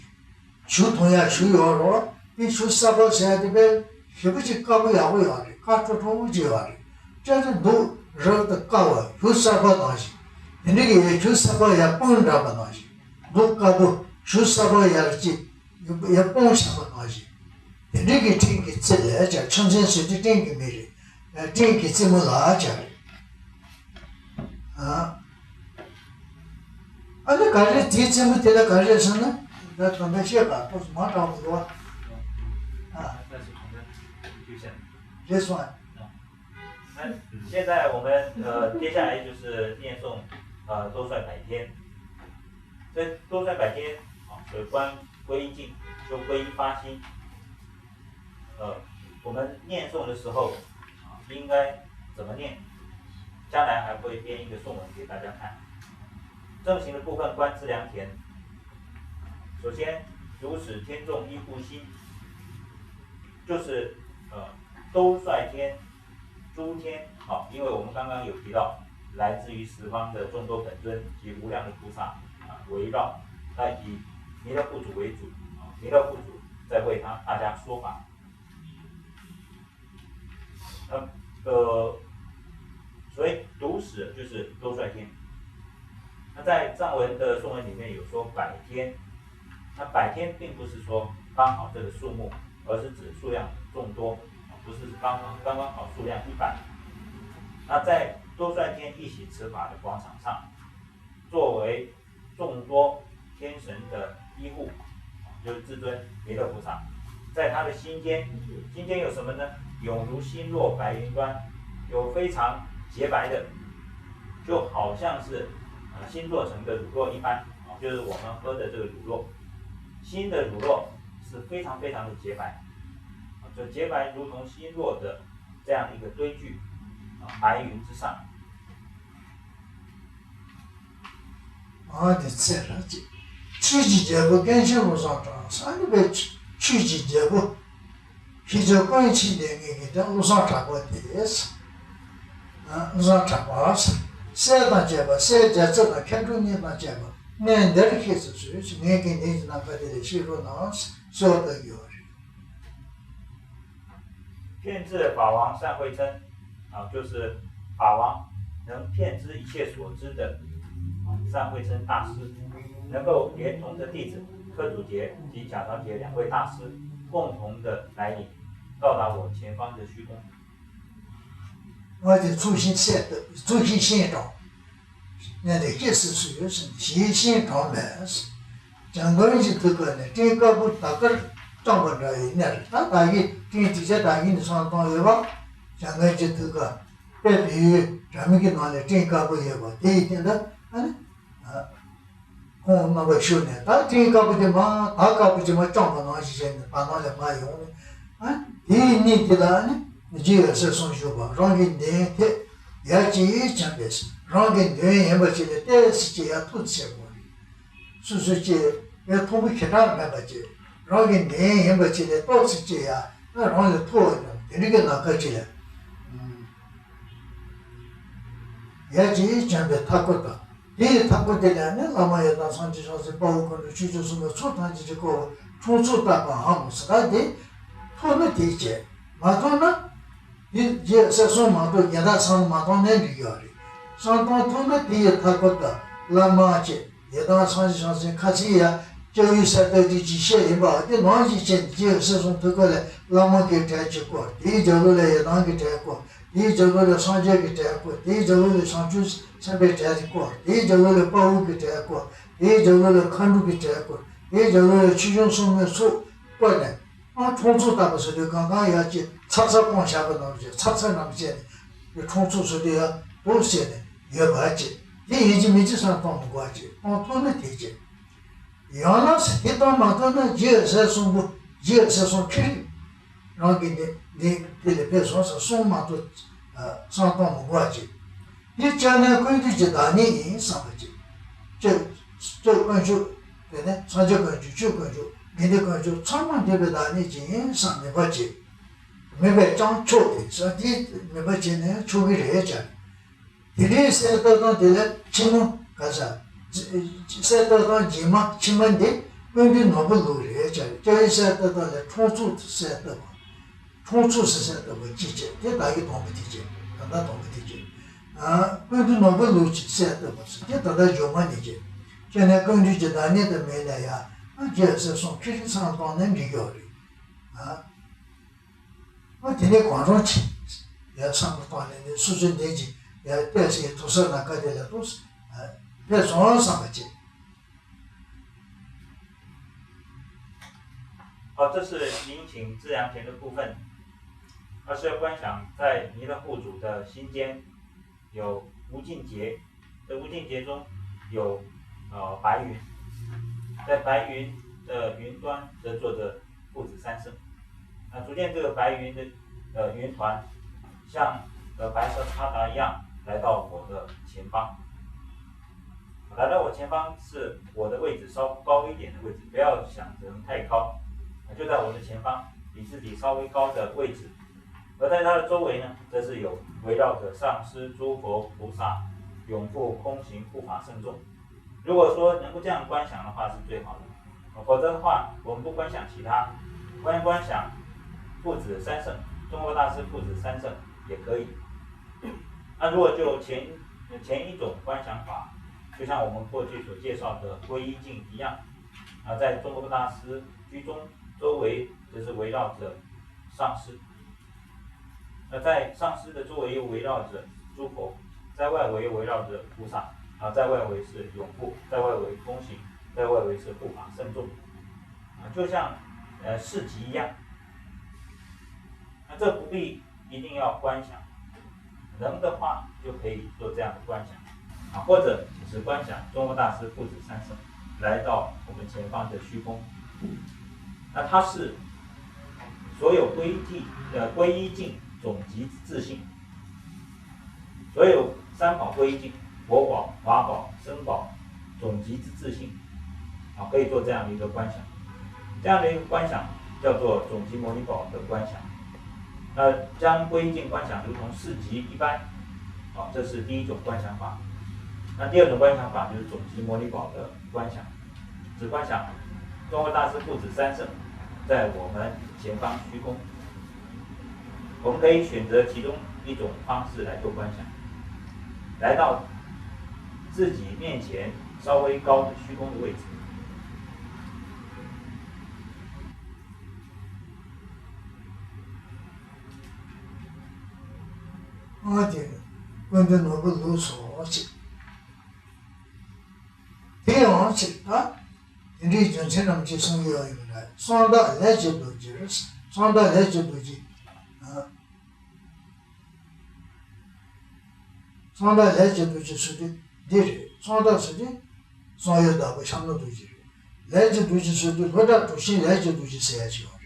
གཞུ་འཐུང་ཡག་གཞུ་ཡོད་རོ། དེ་གཞུ་སེར་པོ་ཟེར་ཡག་དེ་དཔེ་ཞེ་པོ་ཅིག་དཀར་པོ་ཡག་པོ་ཡོད་རེད། དཀར་ཁྲོ་ཁྲོ་བོ་ཅིག་ཡོད་རེད། ཅག་དེ་མདོག་རབ་ཏུ་དཀར་བ་གཞུ་སེར་པོ་ནང་བཞིན། དེ་འདྲ་གི་གཞུ་སེར་པོ་ཡར་སྤུངས་འདྲ་པོ་ནང་བཞིན། མདོག་དཀར་པོ་གཞུ་སེར་པོ་ཡར་ཅིག་ཡར་སྤུངས་བཞག་པ་ནང་བཞིན། དེ་འདྲ་གི་སྤྲིན་གྱི་རྩེ་ལ་བྱ། ཆུ་མཚོན་ཟེར་དུས་སྤྲིན་གྱི་མིང་རེད། སྤྲིན་གྱི་རྩེ་མོ་ལ་བྱ་རེད། ཨ་ཨ་ནི་ག་རེ་དེའི་རྩེ་མོ་དེ་ལ་ག་རེ་ཟེར་ན། ད་དོན་དག་བཤད་པ་ཏོག་ཙམ་མང་དྲགས་པ་འདུག་བ། ཨ། རེད་སོང་ཨ། 那现在我们呃接下来就是念诵呃兜率百天，这兜率百天啊，所以观归依境，修归依发心。 呃，我们念诵的时候啊，应该怎么念？将来还会编一个颂文给大家看。正行的部分观资粮田，首先主使天众依护心，就是呃兜率天、诸天，好，因为我们刚刚有提到来自于十方的众多本尊及无量的菩萨啊围绕，那以弥勒佛祖为主啊，弥勒佛祖在为他大家说法。 那个，所以主使就是兜率天。那在藏文的颂文里面有说百天，那百天并不是说刚好这个数目，而是指数量众多，不是刚刚刚刚好数量一百。那在兜率天一行持法的广场上，作为 众多天神的依护，就是至尊弥勒菩萨，在他的心间，心间有什么呢？涌如星落白云端，有非常洁白的，就好像是呃新做成的乳酪一般，啊，就是我们喝的这个乳酪。新的乳酪是非常非常的洁白，啊，就洁白如同星落的这样一个堆聚，啊，白云之上。 ཨ་དེ་ཚེ་རབ་ཅིག་ཆོས་ཀྱི་རྒྱལ་པོ་ཀུན་མཁྱེན་བློ་བཟང་གྲགས། ཨ་ནི་བའི་ཆོས་ཀྱི་རྒྱལ་པོ་ཁྱེད་ཚོ་ཀུན་མཁྱེན་ལྡན་ངེས་ཀྱི་དེ་བློ་བཟང་གྲགས་པ་དེ། ཨ་བློ་བཟང་གྲགས་པ། སྲས་དང་བཅས་པ། སྲས་རྒྱལ་ཚབ་དང་མཁས་གྲུབ་གཉིས་དང་བཅས་པ་གནས་འདིར་གཤེགས་སུ་གསོལ་ཞེས་ངས་དགེ་འདུན་གྱི་ནམ་མཁའ་དེ་ལ་གཤེགས་རོགས་གནང་ཟེར་བ་ལྟ་བུ་ཡོད་རེད། 遍知法王善慧称，啊，就是法王能遍知一切所知的，啊，善慧称大师，能够连同着弟子柯祖杰及贾长杰两位大师共同的来临，到达我前方的虚空。 ང་དེ་ཚུལ་བཞིན་སྲས་ལྟ་བུ། ཚུལ་བཞིན་སྤྱན་དྲངས། གནས་འདིར་གཤེགས་སུ་གསོལ་ཞེས་སྤྱན་དྲངས་པས། འཇམ་མགོན་གྱི་ཐུགས་ཀ་ནས་སྤྲིན་དཀར་པོ་དར་དཀར་བཅིངས་པ་འདྲ་བའི་གནས་རེད། ད་ད་གིན་སྤྲིན་དེ་ཚོ་ད་གིན་ནས་བསམ་བཏང་ཡོད་པ། འཇམ་མགོན་གྱི་ཐུགས་ཀ་དཔལ་བེའུའི་སྒྲ་མིག་གི་ནང་ལ་སྤྲིན་དཀར་པོ་ཡོད་པ་དེ་ཡི་སྟེང་དུ་ཨ་ནི། ཁོང་རྣམ་པ་བཞུགས་ནས་ད་སྤྲིན་དཀར་པོ་དེ་མར་དར་དཀར་པོ་དེ་མར་བཅིངས་པ་ནང་བཞིན་བྱས་ནས་བར་སྣང་ལ་མར་ཡོང་ནས། ཨ། དེའི་གནས་དེ་ལ་ནི་རྗེ་ཡབ་སྲས་གསུམ་བཞུགས་པ། རང་གི་མདུན་ཐད་ཡར་ཅིག་བྱོན་པས། རང་གི་མདུན་ཡིན་པ་ཅིག་ལ་ཏོག་ཙམ་ཅིག་ཡར་མཐོ་ཙམ་བྱས་པ་རེད། སོ་སོ་ཅིག་ཡར་མཐོན་པོ་ཞེ་དྲག་མེད་པ་ཅིག་རང་གི་མདུན་ཡིན་པ་ཅིག་ལ་ཏོག་ཙམ་ཅིག་ཡར་རང་ལས་མཐོ་བ་ཡང་དེ་འདྲ་གི་ལམ་ཁ་ཅིག་ལ། ཡར་ཅིག་བྱོན་པའི་མཐའ་སྐོར་དང་། དེའི་མཐའ་སྐོར་དེ་ལ་ནི་བླ་མ་ཡི་དམ་སངས་རྒྱས་བྱང་སེམས་དཔའ་བོ་མཁའ་འགྲོ་ཆོས་སྐྱོང་སྲུང་མའི་ཚོགས་ཐམས་ཅད་ཀྱིས་བསྐོར་བ་ཁྲོམ་ཚོགས་བཏབ་པའམ་ཟེར་ད་དེ། མཐོང་ན་དེ་བྱས། མ་མཐོང་ན། དེ་རྗེ་ཡབ་སྲས་གསུམ་མ་གཏོགས་གཞན་དག་བསམ་བློ་མ་བཏང་ནའི་འགྲིག་ཡོད་རེད། བསམ་བཏང་ཐུབ་ན་དེ་ཡི་མཐའ་སྐོར་དུ་བླ་མ་བྱས། ཡི་དམ་སངས་རྒྱས་བྱང་སེམས་ཁ་སང་ཡར་སྐྱབས་ཡུལ་གསལ་བཏབ་དེ་ཅིག་བཤད་ཡིན་པ་དེ་ནང་བཞིན་བྱས་ནས་རྗེ་ཡབ་སྲས་གསུམ་ཐུགས་ཀ་ལ་བླ་མ་གི་གྲལ་གཅིག་བསྐོར། དེའི་རྒྱབ་ལོགས་ལ་ཡི་དམ་གྱི་གྲལ་བསྐོར། དེའི་རྒྱབ་ལོགས་ལ་སངས་རྒྱས་ཀྱི་གྲལ་བསྐོར། དེའི་རྒྱབ་ལོགས་ལ་བྱང་ཆུབ་སེམས་དཔའི་གྲལ་བསྐོར། དེའི་རྒྱབ་ལོགས་ལ་དཔའ་བོ་གི་གྲལ་བསྐོར། དེའི་རྒྱབ་ལོགས་ལ་མཁའ་འགྲོ་གི་གྲལ་བསྐོར། དེའི་རྒྱབ་ལོགས་ལ་ཆོས་སྐྱོང་སྲུང་མའི་ཚོགས་བསྐོར་ནས། ཨ། ཁྲོམ་ཚོགས་བཏབ་པ་ཟེར་དུས་གང་གང་ཡར་ཅིག་ཚར་ཚར་བསྐོར་བཞག་པ་ནང་བཞིན་ཚར་ཚར་རྣམས་བྱས་ནས་ཁྲོམ་ཚོགས་ཟེར་དུས་ཡར་འདུག་བྱས་ནས་ཡོད་པ་ཅིག་དེ་ཡིན་གཅིག་མིན་གཅིག་བསམ་བློ་གཏོང་མི་དགོས་པ་ཅིག་བཏང་ཐུབ་ན་དེ་ཅིག་ཡང་ན་དེ་ལྟར་མ་ཐུབ་ན་རྗེ་ཡབ་སྲས་གསུམ་པོ། རྗེ་ཡབ་སྲས་གསུམ་ཁྱེད་རང་གི་འདི་འདི་དེ་ལས་ཕེབས་སོང་ཟེར་གསུངས་མ་ཐུབ། བསམ་བཏང་མི་དགོས་པ་ཅིག་འདི་སྐྱབས་གནས་ཀུན་འདུས་ཀྱི་བདག་ཉིད་ཡིན་བསམ་པ་ཅིག་སྐྱབས་སྐྱབས་དཀོན་མཆོག་དེ་ནས་སངས་རྒྱས་དཀོན་མཆོག་ཆོས་དཀོན་མཆོག་དགེ་འདུན་དཀོན་མཆོག་ཚང་མ་འདུས་པའི་བདག་ཉིད་ཅིག་ཡིན་བསམ་མེད་པ་ཅིག་མེད་པས་ཀྱང་ཆོག་སྟེ་ཟེར། དེ་མེད་པ་བྱས་ནས་ཆོག་གི་རེད་ཅེས། དེ་འདྲའི་གསལ་བཏབ་སྟངས་དེ་ལ་ཕྱི་མ་ག་ས། གསལ་བཏབ་སྟངས་རྗེས་མ་ཕྱི་མ་འདི་ཀུན་འདུས་ནོར་བུ་ལུགས་རེད་ཅེས། སྐྱབས་ཡུལ་གསལ་བཏབ་སྟངས་ལ་ཁྲོམ་ཚོགས་གསལ་བཏབ་པ། ཁྲོམ་ཚོགས་གསལ་བཏབ་པ་གཅིག་བྱས། དེ་ད་གིན་དང་པོ་དེ་བྱས། ད་ལྟ་དང་པོ་དེ་བྱས། ཨ། ཀུན་འདུས་ནོར་བུ་ལུགས་ཀྱི་གསལ་བཏབ་པ་ཟེར། དེ་ད་ལྟ་མཇུག་མ་ནས་བྱས། སྐྱབས་གནས་ཀུན་འདུས་ཀྱི་བདག་ཉིད་དུ་མེད་ན་ཡང་། ཨ། རྗེ་ཡབ་སྲས་གསུམ་ཁྱེད་ཀྱིས་བསམ་བློ་བཏང་ནས་འགྲིག་ཡོད་རེད། ཨ། ཨ། དེ་ནས་གང་རུང་ཅིག་ཡར་བསམ་བློ་བཏང་ནས་ནི་སོ་སོའི་འདི་ཅིག་ཡར་བལྟས་སའི་དུར་ས་ནམ་མཁའ་དེ་ལ་ཏོག་ཙམ་ཕེབས་སོང་བསམ་པ་ཅིག 好，这是您请自然田的部分。二是要观想在弥勒护主的心间有无尽劫，在无尽劫中有呃白云，在白云的云端则坐着父子三圣。那逐渐这个白云的呃云团像呃白色帕达一样来到我的前方。来到我前方是我的位置稍高一点的位置，不要想成太高，就在我的前方，比自己稍微高的位置。而在它的周围呢，则是有围绕着上师、诸佛菩萨、永护、空行、护法圣众。如果说能够这样观想的话，是最好的。否则的话，我们不观想其他，观观想父子三圣，宗喀巴大师父子三圣也可以。那如果就前前一种观想法，就像我们过去所介绍的皈依境一样，啊，在宗喀巴大师居中周围，就是围绕着上师。那在上师的周围又围绕着诸佛，在外围又围绕着菩萨，啊，在外围是永护，在外围风行，在外围是护法圣众，啊，就像呃市集一样。那这不必一定要观想，能的话就可以做这样的观想，啊，或者只是观想宗喀巴大师父子三圣来到我们前方的虚空。那它是所有皈依境呃皈依境总集自性，所有三宝皈依境，佛宝、法宝、僧宝总集自性，啊，可以做这样的一个观想。这样的一个观想叫做总集摩尼宝的观想。那将皈依境观想如同市集一般，啊，这是第一种观想法。那第二种观想法就是总集摩尼宝的观想，只观想中国大师父子三圣在我们前方虚空。我们可以选择其中一种方式来做观想，来到自己面前稍微高的虚空的位置。 ཨ་ཅེ། ཀུན་ཏུ་ནོར་བུ་ལུགས་སོ་ཅེས། དེ་ཡང་ཅིག་ད། དེ་འདྲའི་རྒྱུ་མཚན་རྣམས་ཀྱིས་གསུངས་ཡོད་ཡིན་ན། གསང་བདག་ལས་ཀྱི་རྡོ་རྗེ། གསང་བདག་ལས་ཀྱི་རྡོ་རྗེ། ཨ། གསང་བདག་ལས་ཀྱི་རྡོ་རྗེ་ཟེར་དུས་འདི་རེད། གསང་བདག་ཟེར་དུས་གསང་བའི་བདག་པོ་ཤར་ནུབ་རྡོ་རྗེ་རེད། ལས་ཀྱི་རྡོ་རྗེ་ཟེར་དུས་ལྷོ་བྲག་གྲུ་ཆེན་ལས་ཀྱི་རྡོ་རྗེ་ཟེར་ཡ་ཅིག་ཡོད་རེད།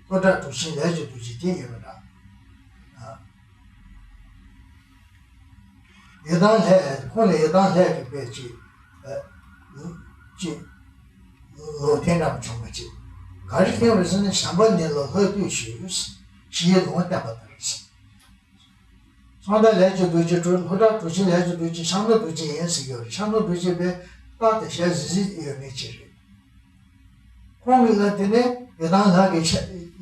ལྷོ་བྲག་གྲུ་ཆེན་ལས་ཀྱི་རྡོ་རྗེ་དེ་ཡིན་པ་འདྲ། ཨ། ཡི་དམ་ལྷས། ཁོང་ལ་ཡི་དམ་ལྷས་ཀྱིས་དཔེ་ཅིག་ཨ། ཅིག་ལུང་བསྟན་རྣམས་བྱུང་བ་ཅིག་ག་རེ་བསྟན་པ་རེད་ཟེར་ན། བྱམས་པ་ཉིད་ལ་ལྷ་བཏུལ་ཞུས། ཞེས་ལུང་བསྟན་པ་ལྟར། གསང་བདག་ལས་ཀྱི་རྡོ་རྗེ་གྲུ། ལྷོ་བྲག་གྲུ་ཆེན་ལས་ཀྱི་རྡོ་རྗེ་ཤར་ནུབ་རྡོ་རྗེ་ཡིན་ཟེར་གྱི་ཡོད་རེད། ཤར་ནུབ་རྡོ་རྗེ་དཔེ་རྟགས་དེ་ཞལ་གཟིགས་གཟིགས་ཡོད་མེད་ཅིག་རེད། ཁོང་གིས་ལ་དེ་ནས་ཡི་དམ་ལྷ་གིས་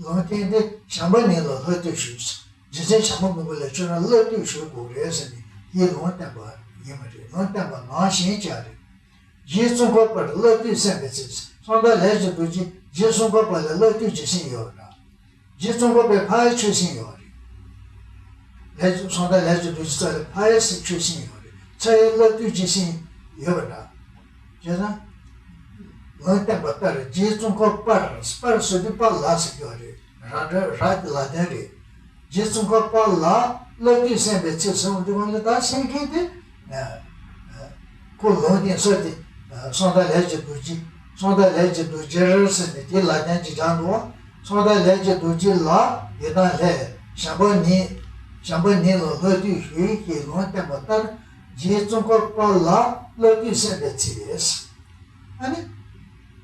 ལུང་བསྟན་ཏེ། བྱམས་པ་ཉིད་ལ་ལྷ་བཏུལ་ཞུས། རྗེ་བཙུན་བྱམས་པ་མགོན་པོ་ལ་ཁྱོད་རང་ལྷ་བཏུལ་ཞུ་དགོས་རེད་ཟེར་ནས་དེའི་ལུང་བསྟན་པ་ཡིན་པ་རེད། ལུང་བསྟན་པ་ནང་བཞིན་ཅིག་རེད། རྗེ་ཙོང་ཁ་པར་ལྷ་བཏུལ་གསན་པའི་ཚེ། གསང་བདག་ལས་ཀྱི་རྡོ་རྗེ་རྗེ་ཙོང་ཁ་པ་ལ་ལྷ་བཏུལ་བྱེད་སྲིད་ཡོད་འདྲ། རྗེ་ཙོང་ཁ་པས་ཕ་ཡུལ་ཆོས་སྲིད་ཡོད་རེད། ལས་ཀྱི་གསང་བདག་ལས་ཀྱི་རྡོ་རྗེ་རྩ་ལ་ཕ་ཡུལ་སྲིད་ཆོས་སྲིད་ཡོད་རེད། ཚ་ཡི་ལྷ་བཏུལ་བྱེད་སྲིད་ཡོད་པ་འདྲ། བྱས་ཙང་། ལུང་བསྟན་པ་ལྟར་རྗེ་ཙོང་ཁ་པར། པར་ཟེར་དུས་པཱ་ལགས་ཟེར་གྱི་ཡོད་རེད། ར་འདྲ་ར་དེ་ལ་དོན་རེད། རྗེ་ཙོང་ཁ་པ་ལ་ལྷ་བཏུལ་གསན་པའི་ཚེ་ཟེར་བ་འདི་གོང་ལ་ད་གསན་མཁན་དེ། ཁོ་ལུང་བསྟན་ས་དེ། གསང་བདག་ལས་ཀྱི་རྡོ་རྗེ། གསང་བདག་ལས་ཀྱི་རྡོ་རྗེ་རེད་ཟེར་ནས་དེ་ལ་དོན་གྱི་སྦྱར་འདུག་བ། གསང་བདག་ལས་ཀྱི་རྡོ་རྗེ་ལ་ཡི་དམ་ལྷས། བྱམས་པ་ཉིད། བྱམས་པ་ཉིད་ལ་ལྷ་བཏུལ་ཞུས་ཞེས་ལུང་བསྟན་པ་ལྟར། རྗེ་ཙོང་ཁ་པ་ལ་ལྷ་བཏུལ་གསན་པའི་ཚེ། ཨ་ནི།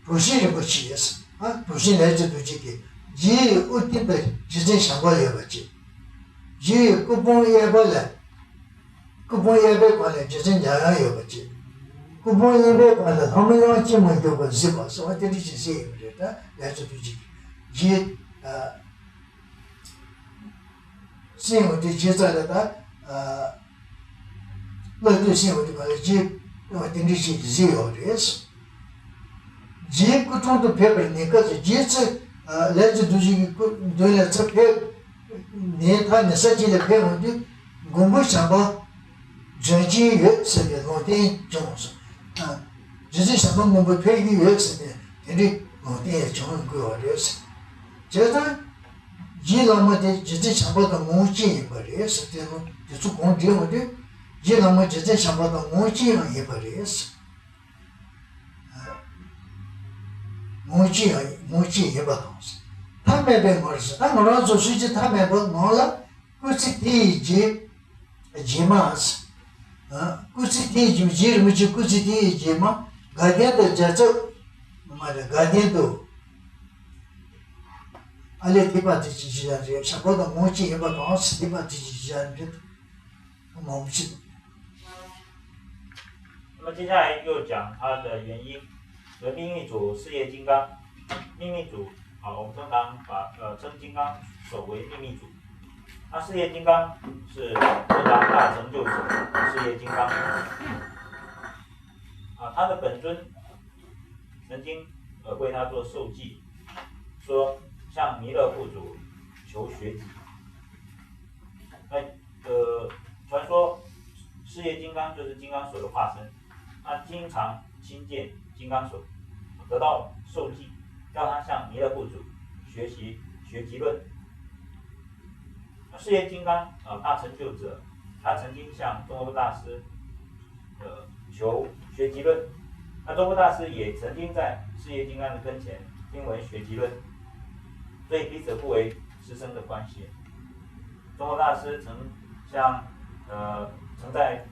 གྲུ་གཟིངས་རིན་པོ་ཆེ། ཨ། གྲུ་གཟིངས་ལས་ཀྱི་རྡོ་རྗེ་གི་རྗེ་ཡི་དབུ་རྟེན་དུ་རྗེ་བཙུན་བྱམས་པ་ཡོད་པ་ཅིག་རྗེ་ཡི་སྐུ་ཕུང་གཡས་པ་ལ། སྐུ་ཕུང་གཡས་པའི་སྒང་ལ་རྗེ་བཙུན་འཇམ་དབྱངས་ཡོད་པ་ཅིག་སྐུ་ཕུང་གཡོན་པའི་སྒང་ལ་ལྷ་མོ་དབྱངས་ཅན་མ་འཇུག་པ་གཟིགས་པ་གསོལ་བ་དེ་འདྲ་ཞིག་གཟིགས་ཡོད་པ་རེད། ད་ལས་ཀྱི་རྡོ་རྗེ་གི་རྗེ། ཨ། གསན་ཡོང་དུས་རྗེ་རྩ་ལ་ད། ཨ། བླ་སྟོད་གསན་ཡོང་དུས་ག་ལ་རྗེ་དེ་འདྲ་ཞིག་གཟིགས་ཡོད་རེད། རྗེའི་སྐུ་དྲུང་དུ་ཕེབས་པར་ཉེན་ཁ་ཚོས་རྗེ་ཚེ། ཨ། ལས་ཀྱི་རྡོ་རྗེ་གི་སྐུ་མདུན་ལ་ཚུར་ཕེབས། ནས་ཐག་ཉེ་ས་ཅིག་ལ་ཕེབས་ཡོང་དུས་མགོན་པོ་བྱམས་པ་འབྱོན་གྱིན་ཡོད་ཟེར་བའི་ལུང་བསྟན་བྱུང་སོང་། ཨ། རྗེ་བཙུན་བྱམས་པ་མགོན་པོ་ཕེབས་ཀྱི་ཡོད་ཟེར་ནས་དེ་འདྲའི་ལུང་བསྟན་ཡང་བྱུང་དགོས་པ་རེད། བྱས་ཙང་། རྗེ་བླ་མ་དེ་རྗེ་བཙུན་བྱམས་པ་དང་ངོ་བོ་གཅིག་ཡིན་པ་རེད་ཟེར། དེ་ལོ་དེ་ཚོ་གང་འདྲ་ཡོང་དུས་རྗེ་བླ་མ་རྗེ་བཙུན་བྱམས་པ་དང་ངོ་བོ་གཅིག་ཡང་ཡིན་པ་རེད། ངོ་བོ་གཅིག་ཡང་ངོ་བོ་གཅིག་ཡིན་པ་དང་། ཐ་མལ་པའི་ངང་ཟེར། ད་ང་རང་ཚོ་སུ་ཅི་ཐ་མལ་པའི་ངང་ལ་སྐུ་ཚེ་དེ་ཡི་རྗེས་རྗེས་མ། སྐུ་ཚེ་དེ་ཡི་རྗེས་རྗེ་རིན་པོ་ཆེ་སྐུ་ཚེ་དེ་ཡི་རྗེས་མ་དགའ་ལྡན་དུ་རྒྱ་ཚབ་མ་རེད། དགའ་ལྡན་དུ། ཨ་ལས་དེ་པ་དེ་ཅི་ཅི་ཡང་རེད། བྱམས་པ་དང་ངོ་བོ་གཅིག་ཡིན་པ་དང་ཟེར། དེ་པ་དེ་ཅི་ཅི་ཡང་རེད། མང་པོ་ཞིག་འདུག 那么接下来又讲它的原因。所以秘密主事业金刚，秘密主啊，我们通常把呃称金刚手为秘密主。那事业金刚是通常大成就者，事业金刚啊，他的本尊曾经呃为他做授记，说向弥勒佛祖求学习。那呃，传说事业金刚就是金刚手的化身，他经常亲见金刚手，得到授记，要他向弥勒佛祖学习学习论。那事业金刚啊，大成就者，他曾经向宗喀巴大师呃求学习论。那宗喀巴大师也曾经在事业金刚的跟前听闻学习论，所以彼此互为师生的关系。宗喀巴大师曾向呃曾在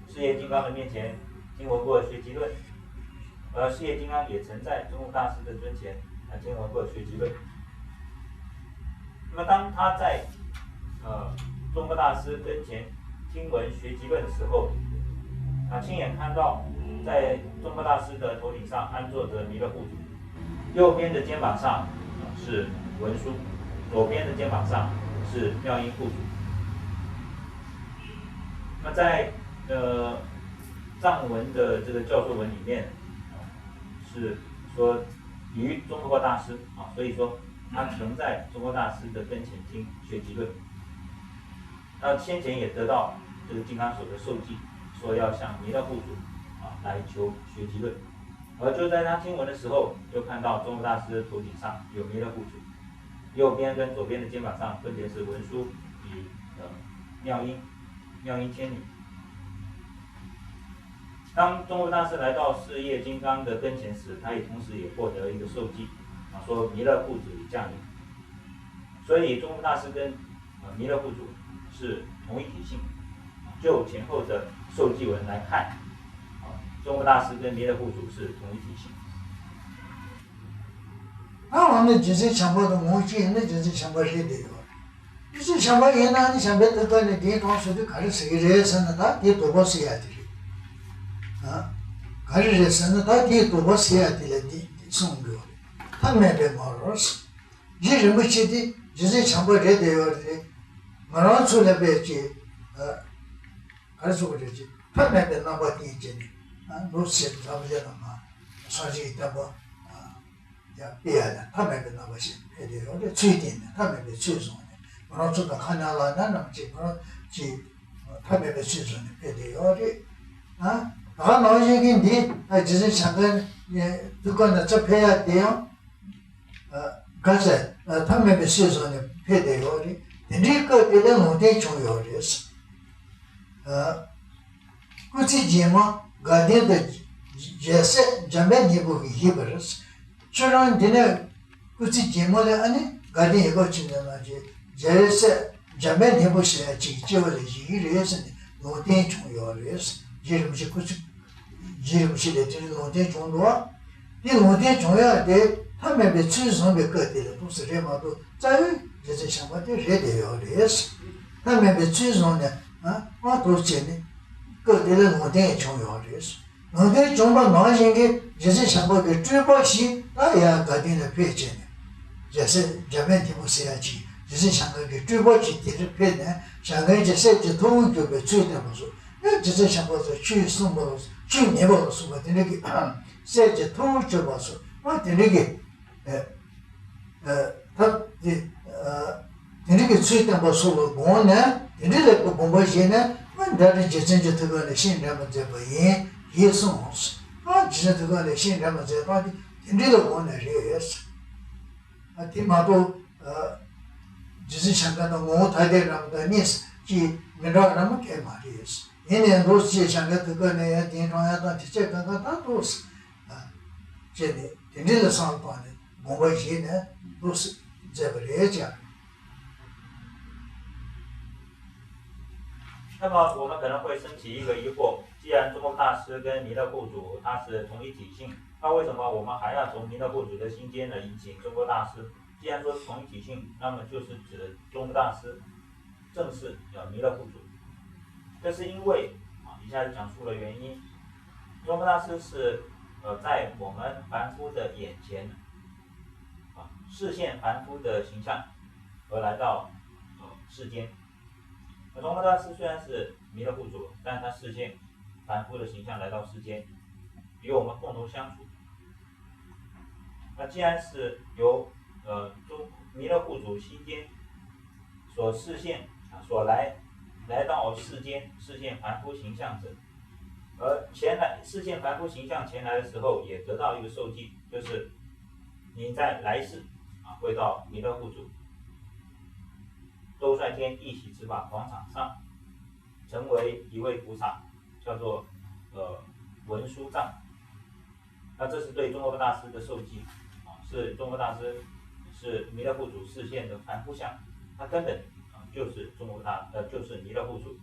事业金刚的面前听闻过学习论，而事业金刚也曾在宗喀巴大师的尊前啊听闻过学习论。那么当他在呃宗喀巴大师跟前经文学集论的时候，他亲眼看到在宗喀大师的头顶上安坐着弥勒护祖，右边的肩膀上是文殊，左边的肩膀上是妙音护祖。那在呃藏文的这个教授文里面，是说于宗喀巴大师啊，所以说他曾在宗喀大师的跟前听学集论。他先前也得到这个金刚手的授记，说要向弥勒护祖啊来求学集论。而就在他听闻的时候，就看到宗喀巴大师头顶上有弥勒护祖，右边跟左边的肩膀上分别是文殊与呃妙音，妙音天女。当宗喀巴大师来到四叶金刚的跟前时，他也同时也获得一个授记，啊，说弥勒护祖已降临。所以宗喀巴大师跟呃弥勒护祖是同一体性，就前后的授记文来看，啊，宗喀巴大师跟弥勒护祖是同一体性。ད་འོ་ན་རྗེ་བཙུན་བྱམས་པ་དང་ངོ་བོ་གཅིག་ཡིན་ན་རྗེ་བཙུན་བྱམས་པ་རེད་བསྡད་ཡོད་རེད། རྗེ་བཙུན་བྱམས་པ་ཡིན་ན་ནི་བྱམས་པའི་ཐུགས་ཀ་ནས་དེའི་གྲོང་ཚོ་དུ་ག་རེ་ཟེར་གྱི་རེད་ཟེར་ན་ད་དེའི་དོགས་པ་སེལ་ཡ་དེ་རེད། ཨ། ག་རེ་རེད་ཟེར་ན་ད་དེའི་དོགས་པ་སེལ་ཡ་དེ་ལ་འདི་འདི་གསུངས་དགོས་རེད། ཐ་མལ་པའི་ངོར། རྗེ་རིན་པོ་ཆེ་དེ་རྗེ་བཙུན་བྱམས་པ་རེད་བསྡད་ཡོད་རེད། ང་རང་ཚོ་ལ་དཔེ་ཅིག་ཨ། ག་རེ་ཟེར་དགོས་རེད་ཅེ། ཐ་མལ་པའི་རྣམ་པ་བསྟན་བྱས་ནས། ཨ། ལོ་ཚད་འཛམ་བུ་གླིང་ལ་མ། སངས་རྒྱས་ཀྱི་བསྟན་པ། ཨ། ཡང་སྤེལ་ཡ་ལ་ཐ་མལ་པའི་རྣམ་པ་ཞིག་ཕེབས་བསྡད་ཡོད་རེད། ཚུལ་བསྟན་ནས་ཐ་མལ་པའི་ཚུལ་བཟུང་ནས་ང་རང་ཚོ་དང་ཁ་ནང་ལ་ན་ནང་གཅིག་ང་རང་གཅིག་ཐ་མལ་པའི་ཚུལ་བཟུང་ནས་ཕེབས་བསྡད་ཡོད་རེད། ཨ། ད་ག་ནང་བཞིན་གྱི་འདི་ཨ་རྗེ་བཙུན་བྱམས་པའི་ཐུགས་ཀ་ནས་ཚུར་ཕེབས་ཡ་དེ་ཡང་། ཨ། ག་ཚད་ཨ་ཐ་མལ་པའི་ཚུལ་བཟུང་ནས་ཕེབས་བསྡད་ཡོད་རེད། དེ་འདྲའི་སྐབས་དེ་ལ་ལུང་བསྟན་བྱུང་ཡོད་རེད། ཨ། སྐུ་ཚེ་རྗེས་མ་དགའ་ལྡན་དུ་རྒྱལ་སྲས་འཇམ་དཔལ་སྙིང་པོ་གིས་བཞེས་པ་རེད། ཁྱོད་རང་འདི་ནས་སྐུ་ཚེ་རྗེས་མ་ལ་ཨ་ནི་དགའ་ལྡན་ཡོད་པ་ཅིག་ནས་ན་རྗེ་རྒྱལ་སྲས་འཇམ་དཔལ་སྙིང་པོ་ཟེར་ཡ་ཅིག་སྐྱེ་བ་ལ་བཞེས་ཀྱི་རེད་ཟེར་ནས་ལུང་བསྟན་བྱུང་ཡོད་རེད། རྗེ་རིན་པོ་ཆེ་སྐུ་ཚེ། རྗེ་རིན་པོ་ཆེ་ལས་དེ་རིང་ལུང་བསྟན་བྱུང་འདུག་དེ་ལུང་བསྟན་བྱུང་ཡག་དེ་ཐ་མལ་པའི་ཚུལ་བཟུང་བའི་སྐབས་དེ་ལ་ཐུག་ས་རེད་མ་གཏོགས་རྩ་བའི་རྗེ་བཙུན་བྱམས་པ་དེ་རེད་བསྡད་ཡོད་རེད། ཐ་མལ་པའི་ཚུལ་བཟུང་ནས་ཨ་དབང་དུ་བྱས་ནས་སྐབས་དེ་ལ་ལུང་བསྟན་བྱུང་ཡོད་རེད། ལུང་བསྟན་བྱུང་བ་ནང་བཞིན་གྱི་རྗེ་བཙུན་བྱམས་པ་གི་སྤྲུལ་པ་ཞིག་ད་ཡང་དགའ་ལྡན་ལ་ཕེབས་བྱས་ནས་རྒྱལ་སྲས་འཇམ་དཔལ་སྙིང་པོ་ཟེར་ཡག་ཅིག་རྗེ་བཙུན་བྱམས་པ་གི་སྤྲུལ་པ་ཞིག་དེ་རུ་ཕེབས་ནས་བྱམས་མགོན་གྱི་སྲས་ཀྱི་ཐུ་བོ་གྱུར་པའི་ཚུལ་བསྟན་པ་སོགས། ཨེ། རྗེ་བཙུན་བྱམས་པ་སོགས་ཆོས་གསུངས་པ་ལ་ཆོས་ཉན་པ་ལ་སོགས་པ་དེ་འདྲ་གི་སྲས་ཀྱི་ཐུ་བོ་གྱུར་པ་སོགས་ཨ་དེ་འདྲ་གི་ཨེ་ཨེ་ཐབས་དེ་ཨེ་དེ་འདྲ་གི་ཚུལ་བསྟན་པ་སོགས་ལ་དགོངས་ནས་དེ་འདྲ་ལ་དགོངས་པ་བཞེས་ནས་ཨ་ད་རེས་རྗེ་བཙུན་གྱི་ཐུགས་ཀ་ནས་བཤེས་འགྲན་པ་མཛད་པ་ཡིན་ཞེས་གསུངས། ཨ་རྗེ་བཙུན་ཐུགས་ཀ་ནས་བཤེས་འགྲན་པ་མཛད་སྟངས་དེ་དེ་འདྲ་ལ་དགོངས་ནས་རེད། ཨ་དེ་མ་གཏོགས་ཨ་རྗེ་བཙུན་བྱམས་པ་དང་ངོ་བོ་ཐ་དད་རང་དང་གཉིས་ཀྱིས་མི་འདྲ་བ་རང་མ་གས་མ་རེད། ཡིན་ནའི་འདུག་ཅེས་བྱམས་པའི་ཐུགས་ཀ་ནས་ཡང་དེའི་གྲོང་ཡང་དང་དེ་ཚེ་གང་ག་དང་འདུག་ཨ་ཅེས་ནས་དེ་འདྲ་ལ་བསམ་བློ་བཏང་ནས་དགོངས་པ་བཞེས་ནས་འདུག་མཛད་པ་རེད་ཀྱང་། 那么我们可能会升起一个疑惑：既然中国大师跟弥勒护祖他是同一体性，那为什么我们还要从弥勒护祖的心间来引请中国大师？既然说是同一体性，那么就是指中国大师正是呃弥勒护祖。这是因为啊，以下讲述了原因。中国大师是呃在我们凡夫的眼前啊，视现凡夫的形象而来到呃世间。 宗喀巴大师虽然是弥勒护祖，但他视现凡夫的形象来到世间，与我们共同相处。那既然是由呃中弥勒护祖心间所视现啊，所来来到世间视现凡夫形象者，而前来视现凡夫形象前来的时候，也得到一个授记，就是您在来世啊会到弥勒护祖兜率天一席之法广场上，成为一位菩萨，叫做呃文殊藏。那这是对宗喀巴大师的授记啊，是宗喀巴大师是弥勒护祖示现的凡夫相，他根本啊就是宗喀巴大呃就是弥勒护祖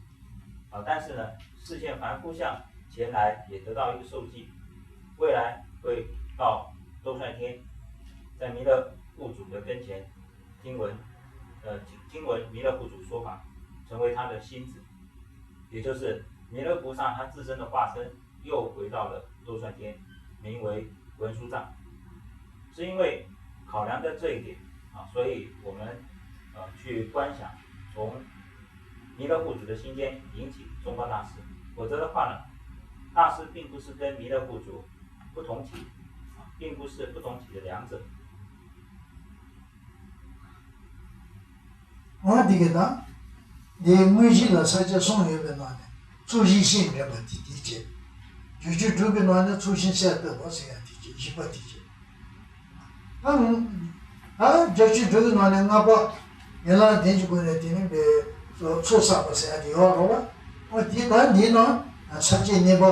啊，但是呢，示现凡夫相前来也得到一个授记，未来会到兜率天，在弥勒护祖的跟前 听闻，呃，听听闻弥勒护祖说法，成为他的心子。也就是弥勒菩萨他自身的化身又回到了兜率天，名为文殊藏。是因为考量到这一点啊，所以我们呃去观想从弥勒护主的心间引起中观大师，否则的话呢，大师并不是跟弥勒护主不同体啊，并不是不同体的两者。 འོ་དེ་གི་དང་། དེའི་དངོས་གཞི་ལ་ས་བཅད་གསུམ་ཡོད་པའི་ནང་ནས་ཚོགས་ཞིང་ཤེས་འདྲེན་པ་དེ་དེའི་ཕྱིར། བརྒྱད་ཅུ་དྲུག་གི་ནང་ནས་ཚོགས་ཞིང་གསལ་བཏབ་པ་ཟེར་ཡ་དེའི་ཕྱིར། བཞི་པ་དེའི་ཕྱིར། ཨ་ཨ་བརྒྱད་ཅུ་དྲུག་གི་ནང་ནས་ལྔ་པ། ཡན་ལག་བདུན་གྱི་སྒོ་ནས་དེ་ནི་པའི་ཚོགས་བསགས་པ་ཟེར་ཡ་དེ་ཡོད་རེད་བ། འོ་དེ་ད་འདིའི་ནང་ས་བཅད་གཉིས་པ།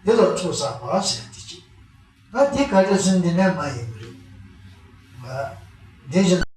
དེ་ལ་ཚོགས་བསགས་པ་ཟེར་ཡ་དེའི་ཕྱིར། ད་དེ་ག་འདྲ་ཟེར་འདི་ནས་མ་ཡིན་པ་རེད། འདི་བཞིན།